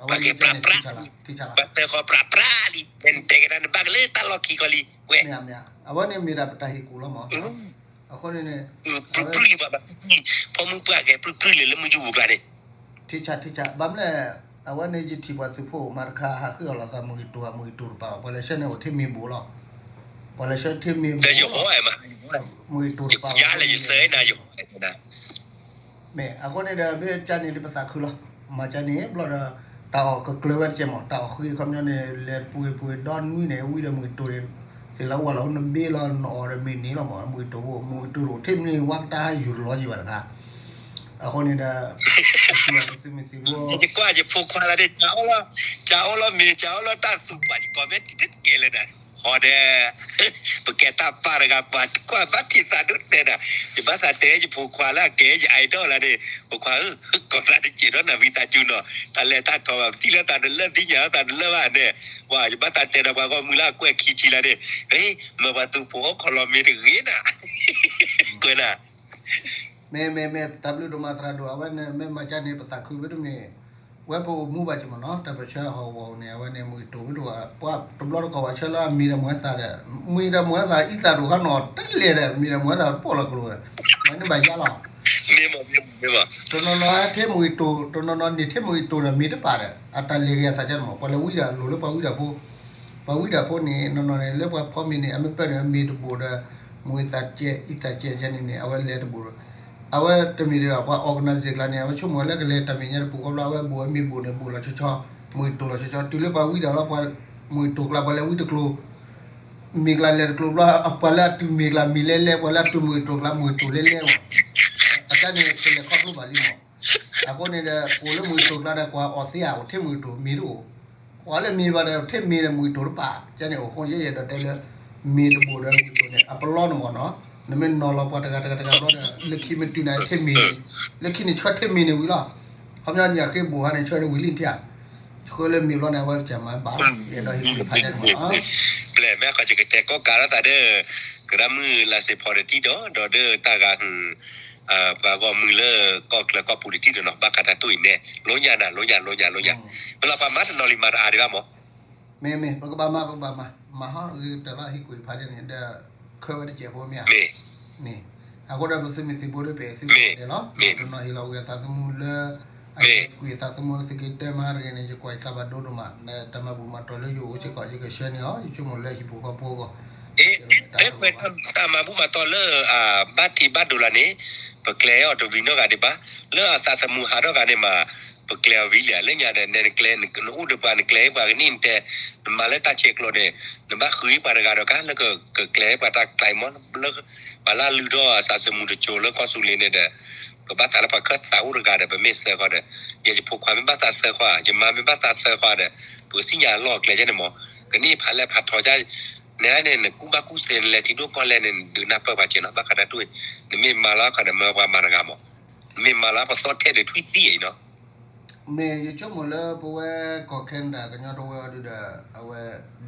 အဝဲန့ၣ် ပှၤတဲဃီၤပြးပြးလံ, နတဲကတၢၢ်န့ၣ် ဘၣ်ကလၢတၢ်လီၢ်ခံကလံ, ဝဲ မ့ၢ်ဧါ, မ့ၢ်ဧါ, အဝဲန့ၣ်မ့ၢ်ဒၣ်ပတၢ်ဟ့ၣ်ကူၣ်လီၤမး, အဃိန့ၣ်န့ၣ် ပြုၢ်ပြုၢ်လံ ပှၤဘၣ် ဖီမုၢ်ပှၢ်ကဲ ပြုၢ်ပြုၢ်လံလၢမုၢ်ယူပူၤကျါန့ၣ် ထံဆးထံဆး ဘၣ်မနုၤလဲၣ်, အဝဲန့ၣ်ယထံၣ်ပှၤသုးဖိမၤတခါ ဟးဃ့အီၣ်လိာ်သးမုၢ်ဂံၢ်တိၢ်ဧါ မုၢ်ဂံၢ်တိၢ်တပာ်ဘၣ် ပှၤလဲၤဆှၢန့ၣ်အိၣ်ထဲမ့ၢ်ဘူးလီၤ, ပှၤလဲၤဆှၢထဲမ့ၢ်ဘူး, မုၢ်ဂံၢ်တိၢ်တပာ်ဘၣ် မ့ၢ်အဃိန့ၣ်ဒီး မ့ၢ်ကန့ၣ်ဒ်ပသးခုလီၤ, မၤကန့ၣ်ဘျီဒီး တၢ်အီၣ်ကကျၢၤဝဲတကဲမး တၢ်အီၣ်ဃ့ခီပညီန့ၣ် လဲၤတပှ့ၤပှ့ၤဒီနွံန့ၣ် ဝံၤဒီးမုၢ်ဂံၢ်တိၢ်န့ၣ် သ့ၣ်လီၤဝၢ်လီၤ နဘ့လီၤနအီၣ်ဒီးမ့ၢ်န့ၣ်လီၤမး မုၢ်ဂံၢ်တိၢ်ဖိ မုၢ်ဂံၢ်တိၢ်တအိၣ်ထဲမ့ၢ်ဝါကတၢၢ်ဟးယူၤတလီၤယံၤဘၣ်တခါ အဃိန့ၣ်ဒီး ပစံးဘၣ်ပသုးမုၢ်သံၣ်ဘိ ယကွၢ်ယဖိခွါလၢန့ၣ် ကအိၣ်လီၤမ့ၤ ကအိၣ်လီၤတၢ်သူၣ်ပှၢ် ယကိးမ့ၢ်တံၤတကဲလၢၤနၤ, ဟီဒီး ပကဲတၢ်ပာ်တဂၤ ပှၤကွၢ်ဘၣ်ထံၣ်သးဒိၣ်တဲဒၣ်, ယဘၣ်သးတဲယဖိခွါလၢအကဲယ idol လၢန့ၣ် ဖိခွါဧၢ, ကီၢ်သးတစဲးဒီးနၤဝံသးစူၤနီၤ, တၢ်လဲၤတၢ်ထီၣ်ဘၣ် ပထံၣ်လၢသးတလၢသ့ၣ်ညါလၢသးတလၢဘၣ်န့ၣ်, ပှၤယဘၣ်သးတဲဒီးပှၤဂီၢ်မုၢ်လၢအကွဲးခံဆံလၢန့ၣ်, မ့ၢ်ပှၤသုးဖိအိၣ်ခီလီၤမ့ၤတဂ့ၤနၤ, ကွဲးနၤ မ့ၢ် မ့ၢ် မ့ၢ် တၢ်ဘျုးဒိၣ်မးသရၣ်ဒိၣ် အဝဲန့ၣ်မ့ၢ်မၤကန့ၣ် ပသးခုဝဲတမ့ၢ် ဝဲပအိၣ်မူဘၣ်က့ၤမ့ၢ်နီၤ တၢ်ပၢဆှၢဟီၣ်ကဝီၤန့ၣ် အဝဲန့ၣ် မုၢ်ဂံၢ်တိၢ်မ့ၢ်တအိၣ် ပှၤတဘျီတခီၣ်ပှၤဆှၢလၢအမ့ၤဒီးမုၢ်ဟဲသၣ်ဒီး မ့ၤဒီးမုၢ်ဟဲသၣ် အံသၣ်ဒိၣ်ခါနီၤတလဲၤဒီး မ့ၤဒီးမုၢ်ဟဲသၣ်တပိာ်လီၤကျိၤဝဲ မ့ၢ်န့ၣ်ဘၣ်ယါလီၤ တနီၤနီၤထဲမုၢ်ဂံၢ်တိၢ် တနီၤနီၤန့ၣ်ထဲမုၢ်ဂံၢ်တိၢ်ဒီးမ့ၤတပာ်ဒီး အတၢ်လဲၤဂ့ၤအသးကဲန့ၣ်မ့ၢ် ပှၤလၢဝံဒၣ်လိၤလၢပှၤဝံဒၣ်ဖိ ပှၤဝံဒၣ်ဖိန့ၣ် နီၢ်နီၢ်န့ၣ် လၢပှၤဖီမ့ၤန့ၣ် အမ့ၢ်ပၢၢ်န့ၣ် အမ့ၤတဘိၣ်ဒီး မုၢ်သးကဲ အံသးကဲကဲန့ၣ်န့ၣ် အဝဲလဲၤတဘိၣ်ဒီး အဝဲတမ့ၢ်ဒံးဘၣ် ပှၤ organize ကျါန့ၣ် အဝဲဆိကမိၣ်လၢကလဲၤတၢ်မဲာ်ညါတပူၤဃီဘျီ အဝဲဘိၣ်ဝဲမ့ၤဘိၣ်န့ၣ် ဘိၣ်လီၤဆီဆီ မုၢ်ဂံၢ်တိၢ်လီၤဆီဆီ တုၤလၢပှၤဝံဒၣ်လီၤ ပှၤမုၢ်ဂံၢ်တိၢ်ကျါ ပှၤလဲၤဝံတကျိၤ မ့ၤကျါလဲၤတကျိၤဘျီ ပှၤလၢအတုၤမ့ၤကျါ မ့ၤလဲလဲ ပှၤလၢအတုၤမုၢ်ဂံၢ်တိၢ်ကျါ မုၢ်ဂံၢ်တိၢ်လဲလဲမး အတၢ်န့ၣ် ကလဲၤခီဖျိဘၣ်လံမး အဃိန့ၣ်ဒီး ပအိၣ်လၢမုၢ်ဂံၢ်တိၢ်ကျါဒီး ကွၢ်အီၣ်သ့ဧါ အိၣ်ထဲမုၢ်ဂံၢ်တိၢ် မ့ၤတအိၣ် ကွၢ်လၢမ့ၤဘၣ်ဒီး ထဲမ့ၤဒီးမုၢ်ဂံၢ်တိၢ်တပာ် ကဲန့ၣ်အိၣ်ဃိ ယဲယအဲၣ်ဒိးတဲလၢ မ့ၤတဘိၣ်ဒီးမုၢ်ဂံၢ်တိၢ်န့ၣ် အပလီန့ၣ်မ့ၢ်နီၤ နမ့ၢ်နီၤလီၤပှၤတဂၤတဂၤတဂၤဘျီဒီး လၢခံမ့ၢ်တုၤနၤထဲမ့ၤ လၢခံန့ၣ်ဆှၢထဲမ့ၤန့ၣ်ဝံၤလီၤ ခီပညီညၣ်ဃ့ဘိၣ်ဟါန့ၣ် ဆှၢလၢဝံၤလံထံဧါ ဆှၢလၢမ့ၤဘျီန့ၣ် အဝဲကမၤဘၣ် ယအဲၣ်ဒိးဟ့ၣ်ကူၣ်ဖးယဲန့ၣ်မ့ၢ်နီၤ ပျဲၢ်မဲခီၣ်ကကတဲကီၢ်ကးလီၤသးဒီး ကရၢမုၢ်လါစ့ဖီတထံၣ်ဒီး ဒီးဒၢတၢ်ဂၤဟုၣ် ပှၤဂီၢ်မုၢ်လၢကီၢ်ချၢကီၢ်ပူၤတထံၣ်ဒီးနီၤ ဘၣ်ဃးတၢ်တိၢ်အံၤနဲ လိညါနၤ လိညါ လိညါ လိညါ မ့ၢ်လီၤပှၤမၤတနီၤလံမၤတအါဒံးဘၣ်မး မ့ၢ်မ့ၢ် ပကဘၣ်မၤ ပကဘၣ်မၤ မၤဟီၣ်ဂ့ၤတၢ်လီၤဟ့ၣ်ကူၣ်ဟ့ၣ်ဖးန့ၣ် ဒီး ခၢဝဲတစဲးဖိမ့ၢ်ဧါ မ့ၢ် အဃိဒီးပသုးမုၢ်သံၣ်ဘိဒီး ပသုးကီၢ်ဒဲးလီၤ တနီၤဟ့ၣ်လီၤဝံၤအသးသမူလၢ အကွံာ်အသးသမူလၢသုးက့တၢမၤတဂ့ၤန့ၣ် ယကွၢ်ယသးဘၣ်ဒိဒိၣ်မး တၢ်မၤဘူၣ်မၤတီၢ်လၢယအိၣ်စ့ၢ်ကီး ယကဆှၢန့ၢ်အီၤ ယဆိကမိၣ်လၢဟံၣ်ပူၤဃီဖိအဂီၢ် တၢ်မၤဘူၣ်မၤတီၢ်လၢ ဘၣ်ထံးဘၣ်ဒိၣ်လၢန့ၣ် ပကျဲၤအီၤတဝံၤနီတဂၤဒံးဘၣ် လၢအသးသမူဟးထီၣ်ဂၤန့ၣ်မး ပကျဲၤအီၤဝံၤလံ လၢညါဒီး နကျဲၤ နအိၣ်ဒီးပှၤ နကျဲၤပှၤကနံၣ်နတဲ နမၤလၢတၢ်ဆဲးကျိးန့ၣ် နဘၣ်ဃုပှၤတဂၤဒီးကါ လၢကကျဲၤပှၤတၢ်ကျဲၤမး လၢ ပှၤလၢအလုၢ်ထီၣ်အသးသမူတစိၤလၢကီၢ်သူလ့ၤန့ၣ်ဒီး ပဘၣ်သးလၢပှၤခၢၣ်သးအိၣ်တဂၤဒီး ပမ့ၢ်သၢဃီဒီး ယဲယဖိခွါမ့ၢ်ဘၣ်သးသၢဃီ ယမါမ့ၢ်ဘၣ်သးသၢဃီဒီး ပကသ့ၣ်ညါအလီၢ်အကျဲန့ၣ်မး ကနံၣ်ဖးလဲၢ်ဖးထီ နန့ၣ် နကူၣ်ဘၣ်ကူၣ်သ့ နလဲၤထံဒိၣ်ကီၢ်လဲၢ်န့ၣ် နဒုးနၢ်ပၢၢ်ပှၤကဲနီၤ ဘၣ်ဃးတၢ်တိၢ်အံၤ နမ့ၢ်မၤလီၤခီဒီး မၢပှၤမၤတဂၤမး နမ့ၢ်မၤလီၤပသီၣ်ထဲဒီးထွံၣ်သံအံၤနီၤ မ့ၢ်ယဆိကမိၣ်လၢပဝဲကီၢ် Canada ကညီတဝၢအီၤဒုဒီး အဝဲ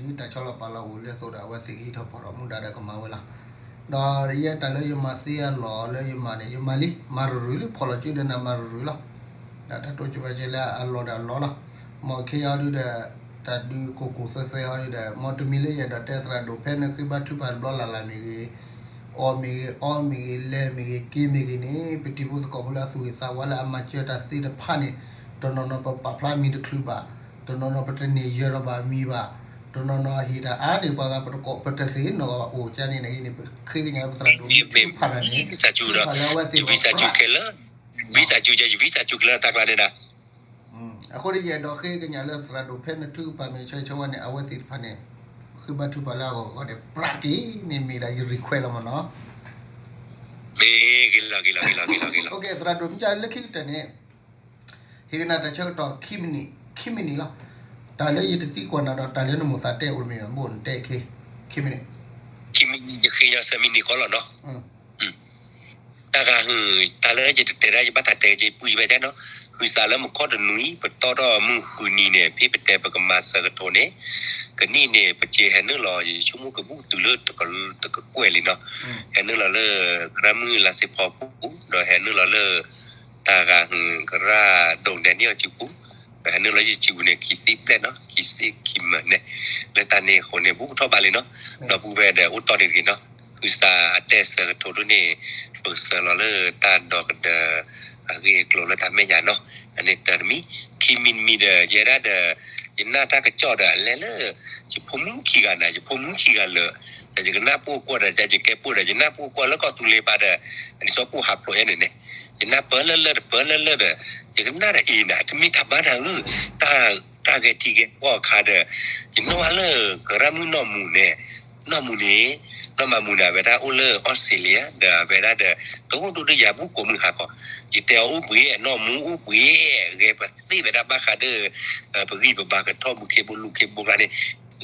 ဒ်တၢ်ဆီလီၤပာ်လီၤအိၣ်လၢအသိးဒီး အဝဲသ့ၣ်ကဟံးထီၣ်ဖီၣ်ထီၣ်မူဒါဒီးကမၤဝဲလီၤ. ဒီးယဲတၢ်လၢယမၤသ့အလီၢ်လၢယမၤန့ၣ် ယမၤလံ မၤရူၤရူၤလံ ဖီၣ်လီၤစုဒီးနၤမၤရူၤရူၤလီၤ. ဒီးတၢ်တိစၢၤမၤစၢၤလၢအလီၢ်ဒီးအလီၢ်လီၤ. မ်ခ့အီၤဒုဒီး တၢ်ဒုးကိၢ်ကိၢ်သဲသဲအီၤဒုဒီး မ်တမံၤလၢယအဲၣ်ဒိးတဲသရၣ်ဒိၣ် ဖဲနဃ့ဘါထုကဖၣ်တဘျီလၢ်လၢ်မ့ၢ်ဂ့ၤ အီၣ်မ့ၢ်ဂ့ၤ အီမ့ၢ်ဂ့ၤ လဲၤမ့ၢ်ဂ့ၤ က့ၤမ့ၢ်ဂ့ၤန့ၣ် ပတံၤဖိသကိးဖိလၢအသူၣ်ဂ့ၤသးဝါလၢအမၤစၢၤတၢ်သ့ၣ်တဖၣ်န့ၣ် တနီၤနီၤပပာ်ဖျါမံၤတချုးဘၣ်, တနီၤနီၤပတန့ၢ်ယၢၤထီၣ်ဘၣ်မံၤဘၣ်, တ တနီၤနီၤဟ့ၣ်တၢ်အါန့ၢ်ပှၤဂၤ ပတကိးပတသ့ၣ်နီၣ်အအိၣ်ကန့ၣ်န့ၣ် ပဃ့ကညးလၢပသရၣ်ဒိᣗမ့ၢ်ထုကဖၣ်တၢ်န့ၣ် ထုကဖၣ်လၢအဝဲသ့ၣ်တဖၣ် ယံာ်ဘံစၢ်စူၤကဲယံာ်ဘံစၢ်စူၤကလၢတၢ်ကျါန့ၣ်ဒၣ် အဃိဒီးယအဲၣ်ဒိးဃ့ကညးလၢသရၣ်ဒိၣ်ဖဲနထုကဖၣ်မ့ၢ်ဆၢဂ့ၤဆၢဝါန့ၣ် အဝဲသ့ၣ်တဖၣ်န့ၣ် ဃ့ဘါထုကဖၣ်လၢအဂီၢ်ဂီၢ်ဒီး ပြးက့ၤန့ၣ်မ့ၢ်ဒၣ်ယ request လီၤမ့ၢ်နီၤ. မ့ၢ်ဂ့ၤလီၤဂ့ၤလီၤဂ့ၤလီၤဂ့ၤလီၤဂ့ၤလီၤ သရၣ်ဒိၣ်မ့ၢ်လၢခံကတၢၢ်န့ၣ် ဟ့ၣ်ကနၣ်တၢ်ဆၢကတီၢ်ခံမံးနံး ခံမံးနံးလီၤ. တၢ်လၢယတသံကွၢ်နၤဒီး တၢ်လၢနမိၢ်သးတဲအိၣ်တမံၤဘၣ် ဘိၣ်နတဲခံ ခံမံးနံး ခံမံးနံး ယဃ့ညီစဲမံးနံးဃီလီၤနီၤ. တၢ်ဂၤဟုၣ် တၢ်လၢယတတဲဒၣ် ယဘၣ်တၢ်တဲက့ၤပူၤယဘၣ်တဲနီၤ. ဟုၣ်သးလၢမုၢ်ခီတနွံ ပတီၢ်ထီၣ်မုၢ်ဃုနံၤန့ၣ် ဖဲပတဲပကမၤဆၢကတီၢ်န့ၣ် ကနံၣ်န့ၣ် ပစ့ဟဲနုာ်လီၤ ယဆိကမိၣ်ကဘူၣ်တုၤလၢတကကွဲၢ်လံနီၤ. ဟဲနုာ်လီၤလၢ ကရၢမုၢ်လါစ့ဖီပူၤ ဒီးဟဲနုာ်လီၤလၢ တၢ်ဂၤဟုၣ် ကရၢဒိၣ်ဒဲးန့ၢ်အီၤစုပူၤ ဟဲနုာ်လီၤယစုပူၤန့ၣ် ခံဆံဘျဲၣ်နီၤ ခံဆံခံမၢန့ၣ် လၢတၢ်န့ၣ်အဃိန့ၣ် ဘူးကထီၣ်ဘၣ်လံနီၤ. ဒီပုၢ်ဝဲၢ်ဒီးအိၣ်တီၢ်န့ၣ်တဂ့ၤနီၤ. ဟုၣ်သးအတဲဆၢကတီၢ်ဒ်န့ၣ် ပကစၢလီၤလၢတၢ်ဒီကဒၢ အဂ့ၢ်အကျိၤလၢတၢ်မဲာ်ညါနီၤ. အန့ၣ်တၢ်တမံၤ ခံမံးတမံၤဒီး ယဲဒၣ်ဒီး ယနၢ်တၢ်ကစီၣ်ဒီး အလဲၤလၢ ယဖိမုၣ်ခံဂၤန့ၣ် ယဖိမုၣ်ခံဂၤလၢာ် ဒီးယကနၢ်ပှိၢ်ကွီၢ်ဒီး ယကဲပှိၢ်ဒီး ယနၢ်ပှိၢ်ကွီၢ်လၢကီၢ်သူလ့ၤဘၣ်ဒီး အဒ်သိးပှိၢ်ဟးဖျိးယဲန့ၣ်န့ၣ် ယနၢ်ပၢၢ်လၢလၢဒီး ပၢၢ်လၢလၢဒီး ယကနၣ်ဒီးအံၤနၤ တမ့ၢ်တၢ်ဘါနၤဧၢ, တၢ်ဂဲၤထံဂဲၤကီၢ်အခါဒီး ယနီၣ်ဝဲလၢကရၢမုၢ်နီၢ်မူၤန့ၣ်, နီၢ်မူၤန့ၣ်, နီၢ်မၤမူၤန့ၣ် အဝဲဒၣ်အိၣ်လၢအီစထြ့လယါ ဒီးအဝဲဒၣ်ဒီး ကအိၣ်ဒိၣ်ဒိၣ်ယၤဘူၣ်ကိးမုၢ်ဟါခီ, ယတဲအီၤအိၣ်ဘှံး နီၢ်မူၤအိၣ်ဘှံး ဂဲၤပသ့ဝဲဒၣ်ဘၣ်ဃးဒီး ပဂံၢ်ပဘါကထီၣ်မူၤခ့ဘိလူၤခ့ဘိကျါန့ၣ်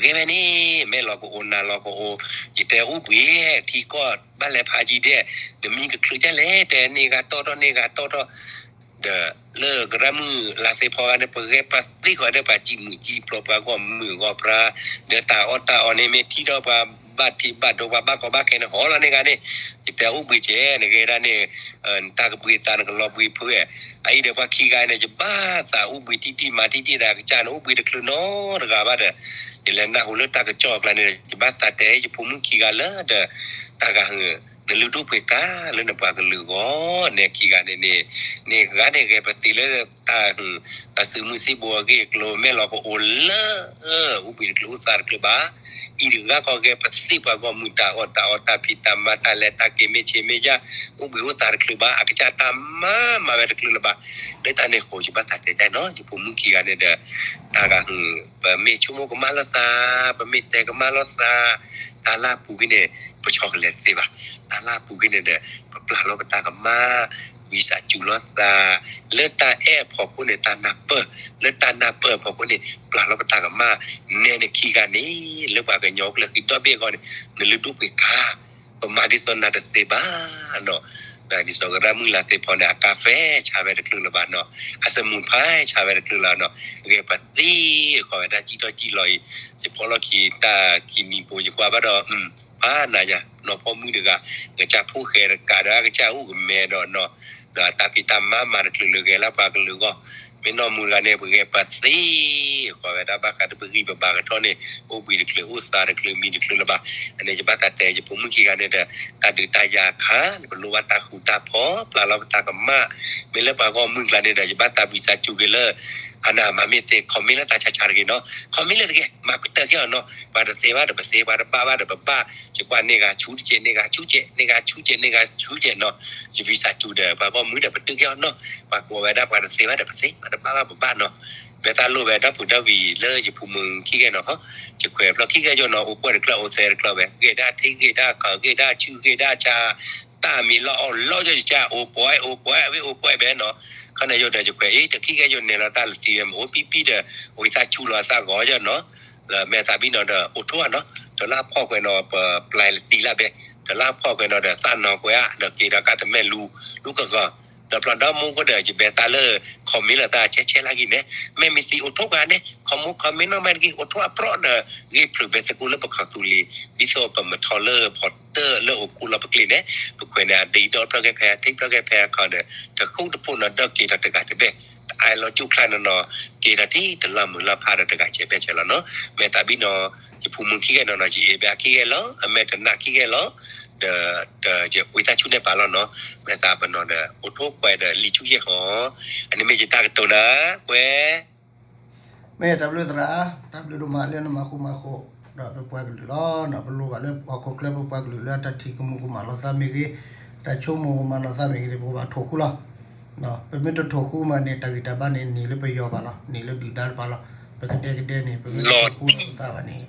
ဂဲၤဝဲန့ၣ် မဲာ်လီၤကအိၣ်နါလီၤကအိၣ်, ယတဲအီၤအိၣ်ဘှံး ထံကီၢ်ဘၣ်လဲၤဖးယံၤဒဲး, နမံၤကချုးဒ်လဲၣ် တဲန့ၢ်ဂၤတီၢ်ထီၣ်န့ၢ်ဂၤတီၢ်ထီၣ် ဒီးလၢကရၢမုၢ်လါသ့ၣ်ဖီဂၤန့ၣ် ပဂဲၤပသ့ဃီၤဒီးပှၤစံၣ်မုၣ်စံၣ်ပျီပှၤဂီၢ်မုၢ်ဂီၢ်ပြါ, ဒီးတၢ်အီၣ်တၢ်အီန့ၣ် မ့ၢ်ထံၣ်ထီၣ်ပှၤဘၣ်ထံးဘၣ်ဒိပှၤဘၣ်ကီဘၣ်ခဲန့ၣ် ဟီလီၤန့ၢ်ဂၤန့ၣ်, ယတဲအိၣ်ဘှံးကဲ နဂဲၤဒၣ်န့ၣ် နတၢ်ကဘှံးသးနကလီၤဘှံးဖု, အအံၤဒီးပှၤခံဂၤန့ၣ် ယဘၣ်သးအိၣ်ဘှံးတံၢ်တံၢ်မၤတံၢ်တံၢ်ဒီး အကစၢ်န့ၣ်အိၣ်ဘှံးတချုးနီတဂၤဘၣ်ဒီး, ယလဲၤနၢ်ဟူလၢတၢ်ကစီၣ်အကျါန့ၣ် ယဘၣ်သးတဲယဖိမုၣ်ခံဂၤလၢဒီး တၢ်ဂၤဟုၣ် နလုၢ်ဒိၣ်ပှ့ၤကါလၢနပှၤကလုာ်အဂီၢ် နဲခံဂၤန့ၣ်န့ၣ်, န့ၢ်ဂၤန့ၣ်ဂဲၤပသ့လၢတၢ်ဟုၣ် တၢ်စုမုၢ်စံဘိအဂ့ၢ်အကျိၤ မဲာ်လီၤကအိၣ်လၢ အိၣ်ဘှံးတချုးအိၣ်သးတချုးဘၣ်, အံၤတဂၤကီၢ်ဂဲၤပသ့ပှၤဂီၢ်မုၢ်တၢ်အီၣ်တၢ်အီတၢ်ဖံးတၢ်မၤတၢ်လဲၤတၢ်က့ၤမ့ၢ်ဆ့မ့ၢးယၢ် အိၣ်ဘှံးအိၣ်သးတချုးဘၣ် အကစၢ်တၢ်မၤမၤဝဲတချုးလၢၤဘၣ်, လၢတၢ်န့ၣ်အဃိ ယဘၣ်သးတဲတၢ်နီၤ ယဖိမုၣ်ခံဂၤန့ၣ်ဒီး တၢ်ဂၤဟုၣ် ပမ့ၢ်ဆိကမိၣ်ကမၣ်လိာ်သး, ပမ့ၢ်တဲကမၣ်လိာ်သး, တၢ်လၢအပူၤကွံာ်န့ၣ် ပဆီတလဲတသ့ဘၣ်, တၢ်လၢအပူၤကွံာ်န့ၣ်ဒီး ပပျၢ်လီၤပတၢ်ကမၣ်, ဝံသးစူၤလိာ်သး, လၢတၢ်အဲၣ်အဖီခိၣ်န့ၣ် တၢ်နၢ်ပၢၢ်, လၢတၢ်နၢ်ပၢၢ်အဖီခိၣ်န့ၣ် ပျၢ်လီၤပတၢ်ကမၣ်, နဲနခံဂၤန့ၣ် လၢပှၤကညီကျၢၢ်ဃံဒီဘ့ၣ်အဂီၢ်န့ၣ် နလုၢ်ဒိၣ်ပှ့ၤကါ ပမၤဒ်သိးနၤတသ့ဘၣ်နီၤ, ဒ်သိးကရၢမုၢ်လါသ့ၣ်ဖီန့ၣ် အကါဖဲဆါဝဲတချုးလၢၤဘၣ်နီၤ, အစမူးဖးဆါဝဲတချုးလၢၤနီၤ, ဂဲၤပသ့ဃီၤဝဲဒၣ်စံၣ်ထီၣ်စံၣ်လီၤအံၤ, ယဖီၣ်လီၢ်ခံတၢ်ခံနံၤဖိ ယကွၢ်ဘၣ်ဒီး ဖးနၤယၤ နီၢ်ဖီမုၣ်တဂၤ ကစၢ်ဖိၣ်ဃဲတကးဒီး အကစၢ်အိၣ်ကမဲဒီးနီၤ, ဒီးတၢ်ဖံးတၢ်မၤမၤတချုးလၢၤဂဲၤလၢပှၤကလုာ်အဂီၢ်, မ့ၢ်နီၢ်မူတဂၤန့ၣ် ပဂဲၤပသ့ဃီၤဝဲဒၣ်ဘၣ်ဃးဒီးပဂံၢ်ပဘါကထီၣ်န့ၣ် အိၣ်ဘှံးတချုးအိၣ်သးတချုးမံၤတချုးလၢၤဘၣ်, အန့ၣ်ယဘၣ်သးတဲယဖိမုၣ်ခံဂၤန့ၣ်ဒီး တၢ်ဒုးတၢ်ယၤအခါ ပလိၣ်ဘၣ်တၢ်ဃူတၢ်ဖိး ပျၢ်လီၤပတၢ်ကမၣ်, မ့ၢ်လၢပှၤဂီၢ်မုၢ်ကျါန့ၣ်ဒီး ယဘၣ်သးဝံသးစူၤက့ၤလၢ အနၢ်မၤမ့ၢ်သ့ comment လၢတၢ်ဆါဆါတဂ့ၤနီၤ, comment လၢတဂ့ၤ မၤကတၢၢ်က့ၤအီၤနီၤ, ပှၤတသ့ဘၣ်ဒီးပသ့ ပှၤတဘၣ်ဘၣ်ဒီးပဘၣ်, ယကွၢ်န့ၢ်ဂၤဆူတကဲး န့ၢ်ဂၤဆူကဲး န့ၢ်ဂၤဆူကဲး န့ၢ်ဂၤဆူကဲးနီၤ, ယဝံသးစူၤဒီး ပှၤဂီၢ်မုၢ်ဒီးပတုာ်က့ၤအီၤနီၤ, ပှၤကိးဝဲဒၣ်ပှၤတသ့ဘၣ်ဒီးပသ့ ပှၤတဘၣ်ဘၣ်ပဘၣ်နီၤ, မ့ၢ်တၢ်လိၣ်ဝဲဒီပုၢ်ဒီဝံၤလၢယဖိမုၣ်ခံဂၤနီၤ, ယခွဲးဖျီခံဂၤယိနီၤ အိၣ်ပှဲၤတကျၢၤအိၣ်သဲတကျၢၤဝဲ ဂ့ၢ်ဒၣ်ထံဂ့ၢ်ဒၣ်ခီၣ် ဂ့ၢ်ဒၣ်ဆူၣ်ဂ့ၢ်ဒၣ်ဆါ တၢ်မံၤလီၤအီၣ်လီၤယိယကၢ် အိၣ်ပှဲၤအိၣ်ပှဲၤဝဲအိၣ်ပှဲၤဘဲနီၤ, ခီန့ၣ်ယိဒီးယခွဲးအံၤ တခံဂၤယိနဲၣ်လီၤတၢ်လၢသံဝဲမ့ၢ်အိၣ်ပံပံဒီး အိၣ်ယသးဆူၣ်လီၤသးဂီၤယိနီၤ, လၢမဲာ်သးဘံနီၤဒီး အိၣ်ထိၣ်ဧါနီၤ, တလၢဖီၣ်ကွဲးနီၤ ပပျဲလၢသံလၢဘဲ, တလၢဖီၣ်ကွဲးနီၤဒီး သးနီၤကွဲးဧါ ဒီးက့ၤဒီးကါတမဲာ်လူၤ လူၤကဂီၤ, ဒီးဖျီဒီမူခိၣ်ဒီး ယဘဲသးလၢ comment လီၤတၢ်ဆဲးဆဲးလၢဂ့ၤန့ၣ်, မ့ၢ်မ့ၢ်သံအိၣ်ထိၣ်ကွဲးန့ၣ် comment comment နီၢ်မးတဂ့ၤ အိၣ်ထိၣ်အပြီၣ်ဒီး ဂ့ၢ်ဖျုးဘဲသကိးလၢပခီၣ်သူလ့ၤ ဒ်သိးပမၤထီၣ်လၢဖီတၢၣ်လၢအိၣ်ခိးလီၤပကျ့ၤန့ၣ်, ပခွဲးန့ၣ် အဒံးဒီဖျၢၣ်ကဲဖဲ အထံဖျၢၣ်ကဲဖဲအခီဒီး တဃူတဖိးနီၤ ဒီးက့ၤထီၣ်တဂၤတဘ့ၣ်, တအါလီၤကၠိၣ်ချါနီၤနီၤ, က့ၤထီၣ်ထံတလီၤမုၢ်လီၤဖးဒီးတဂၤစဲးဘဲစဲးလီၤနီၤ, မဲာ်သးဘံနီၤ ယဖိမုၣ်ခံဂၤနီၤနီၤ ယအ့ၣ်ဘဲအခံဂၤလီၤ, အမဲာ်တနးခံဂၤလီၤ, ဒီး ဒီးယဝံသးစူၤန့ၢ်ပာ်လီၤနီၤ, မဲာ်သးပနီၤဒီး အိၣ်ထိၣ်ကွဲးဒီးလံာ်ဆူၣ်ယဲၢ်ဟီ, အန့ၣ်မ့ၢ်ယတၢ်ကတိၤနၤ ကွဲး မ့ၢ်တၢ်ဘျုးသရၣ်, တၢ်ဘျုးဒိၣ်မးလၢနမၤဃူမၤဖိးဒီးပပှၤကလုာ်လီၤ. ပလိၣ်ဘၣ်လၢဟီၣ်ခိၣ်ချၢပပှၤကလုာ်လၢအတၢ်ထံၣ်ကမူၤကမၣ်လိာ်သးမ့ၢ်ဂ့ၤ, တၢ်ဆိကမိၣ်ကမၣ်လိာ်သးမ့ၢ်ဂ့ၤန့ၣ် ပကဘၣ်ထိၣ်ဃူလီၤ. ပမ့ၢ်တထိၣ်ဃူမးန့ၣ် တၢ်ဂံၢ်တၢ်ဘါန့ၣ် န့ၢ်လၢပယီၤဘၣ်လီၤ, န့ၢ်လၢဒုၣ်ဒါတပၤလီၤ. ပကဒဲကဒဲန့ၣ် ပမ့ၢ်တထိၣ်ဃူလိာ်ပသးဘၣ်န့ၣ်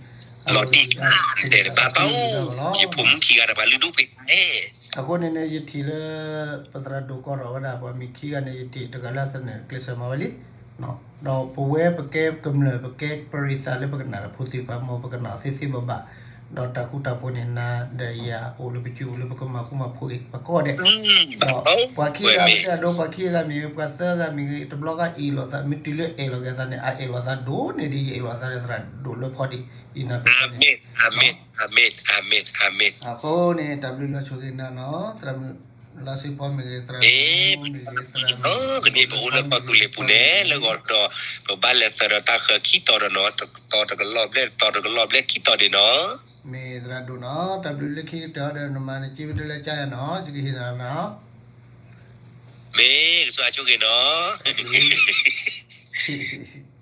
အဝဲဒၣ်ကတဲာ်တဘၣ်ဘၣ်အိၣ်, ယဖိမုၣ်ခံဂၤတပၤလုၢ်ဒိၣ်ပှ့ၤန့ၣ် အဃိန့ၣ်န့ၣ် ယထံၣ်လၢ ပသရၣ်ဒိၣ်ကိးထီၣ်ဝဲဒၣ် ပှၤမံၤခံဂၤန့ၣ် ယထံၣ်တဂၤလၢအသနၢၣ်ကျဲးစၢးမၤဝဲလံ. ဒီးပဝဲပကဲကမျၢၢ် ပကဲပရံးသးလၢပကနၣ်တၢ်ဖိသ့ၣ်တဖၣ် မ်ပကနၣ်သ့သ့ဘၣ်ဘၣ်, ဒီးတၢ်ဃူတၢ်ဖိးန့ၣ် နၤဒီးယၤအိၣ်လၢပစုပူၤလၢပကမၤဃူမၤဖိးက့ၤပှၤကိးဂၤဒဲး, ဒီးပှၤခံဂၤမ့ၢ်တၢ်ဒိ ပှၤခံဂၤမ့ၢ်ဂ့ၤ ပှၤသၢဂၤမ့ၢ်ဂ့ၤ တဘျီဂၤအ့ၣ်လိာ်သး မ့ၢ်တုၤလၢအဲၣ်လိာ်က့ၤသးန့ၣ် အအဲၣ်လိာ်သးဒိၣ်န့ၢ်ဒံး ယအဲၣ်လိာ်သးဒီးသရၣ်ဒိၣ်လၢဖီဒံး ယနၢ်ပၢၢ်န့ၣ် အဃိန့ၣ် တၢ်ဘျုးလီၤဆိၣ်ဂ့ၤနၤနီၤ သရၣ်မုၣ်လါစ့ဖီမ့ၢ်ဂ့ၤ သရၣ်မုၣ်မ့ၢ်ဂ့ၤ သရၣ်မုၣ်မ့ၢ်ဂ့ၤ ပအိၣ်လၢပှၤကူၣ်လဲၤပူၤန့ၣ် လၢဂီၤဒီး ပဘၣ်လဲၤသၢဒီးတၢ်ဃၢၤခံတီၤဒီးနီၤ တတီၤတကလီၢ်ဘျဲၣ် တတီၤတကလီၢ်ဘျဲၣ်ခံတီၤဒံးနီၤ မ့ၢ်သရၣ်ဒိၣ်နီၤ တၢ်ဘျုးလၢခံကတၢၢ်ဒီး နမၤနက့ဝံၤတလၢကၠါယၤနီၤ ယကဟ့ၣ်နၤနီၤ မ့ၢ်ကစၢ်ဆိၣ်ဂ့ၤနီၤ တၢ်ဘျုး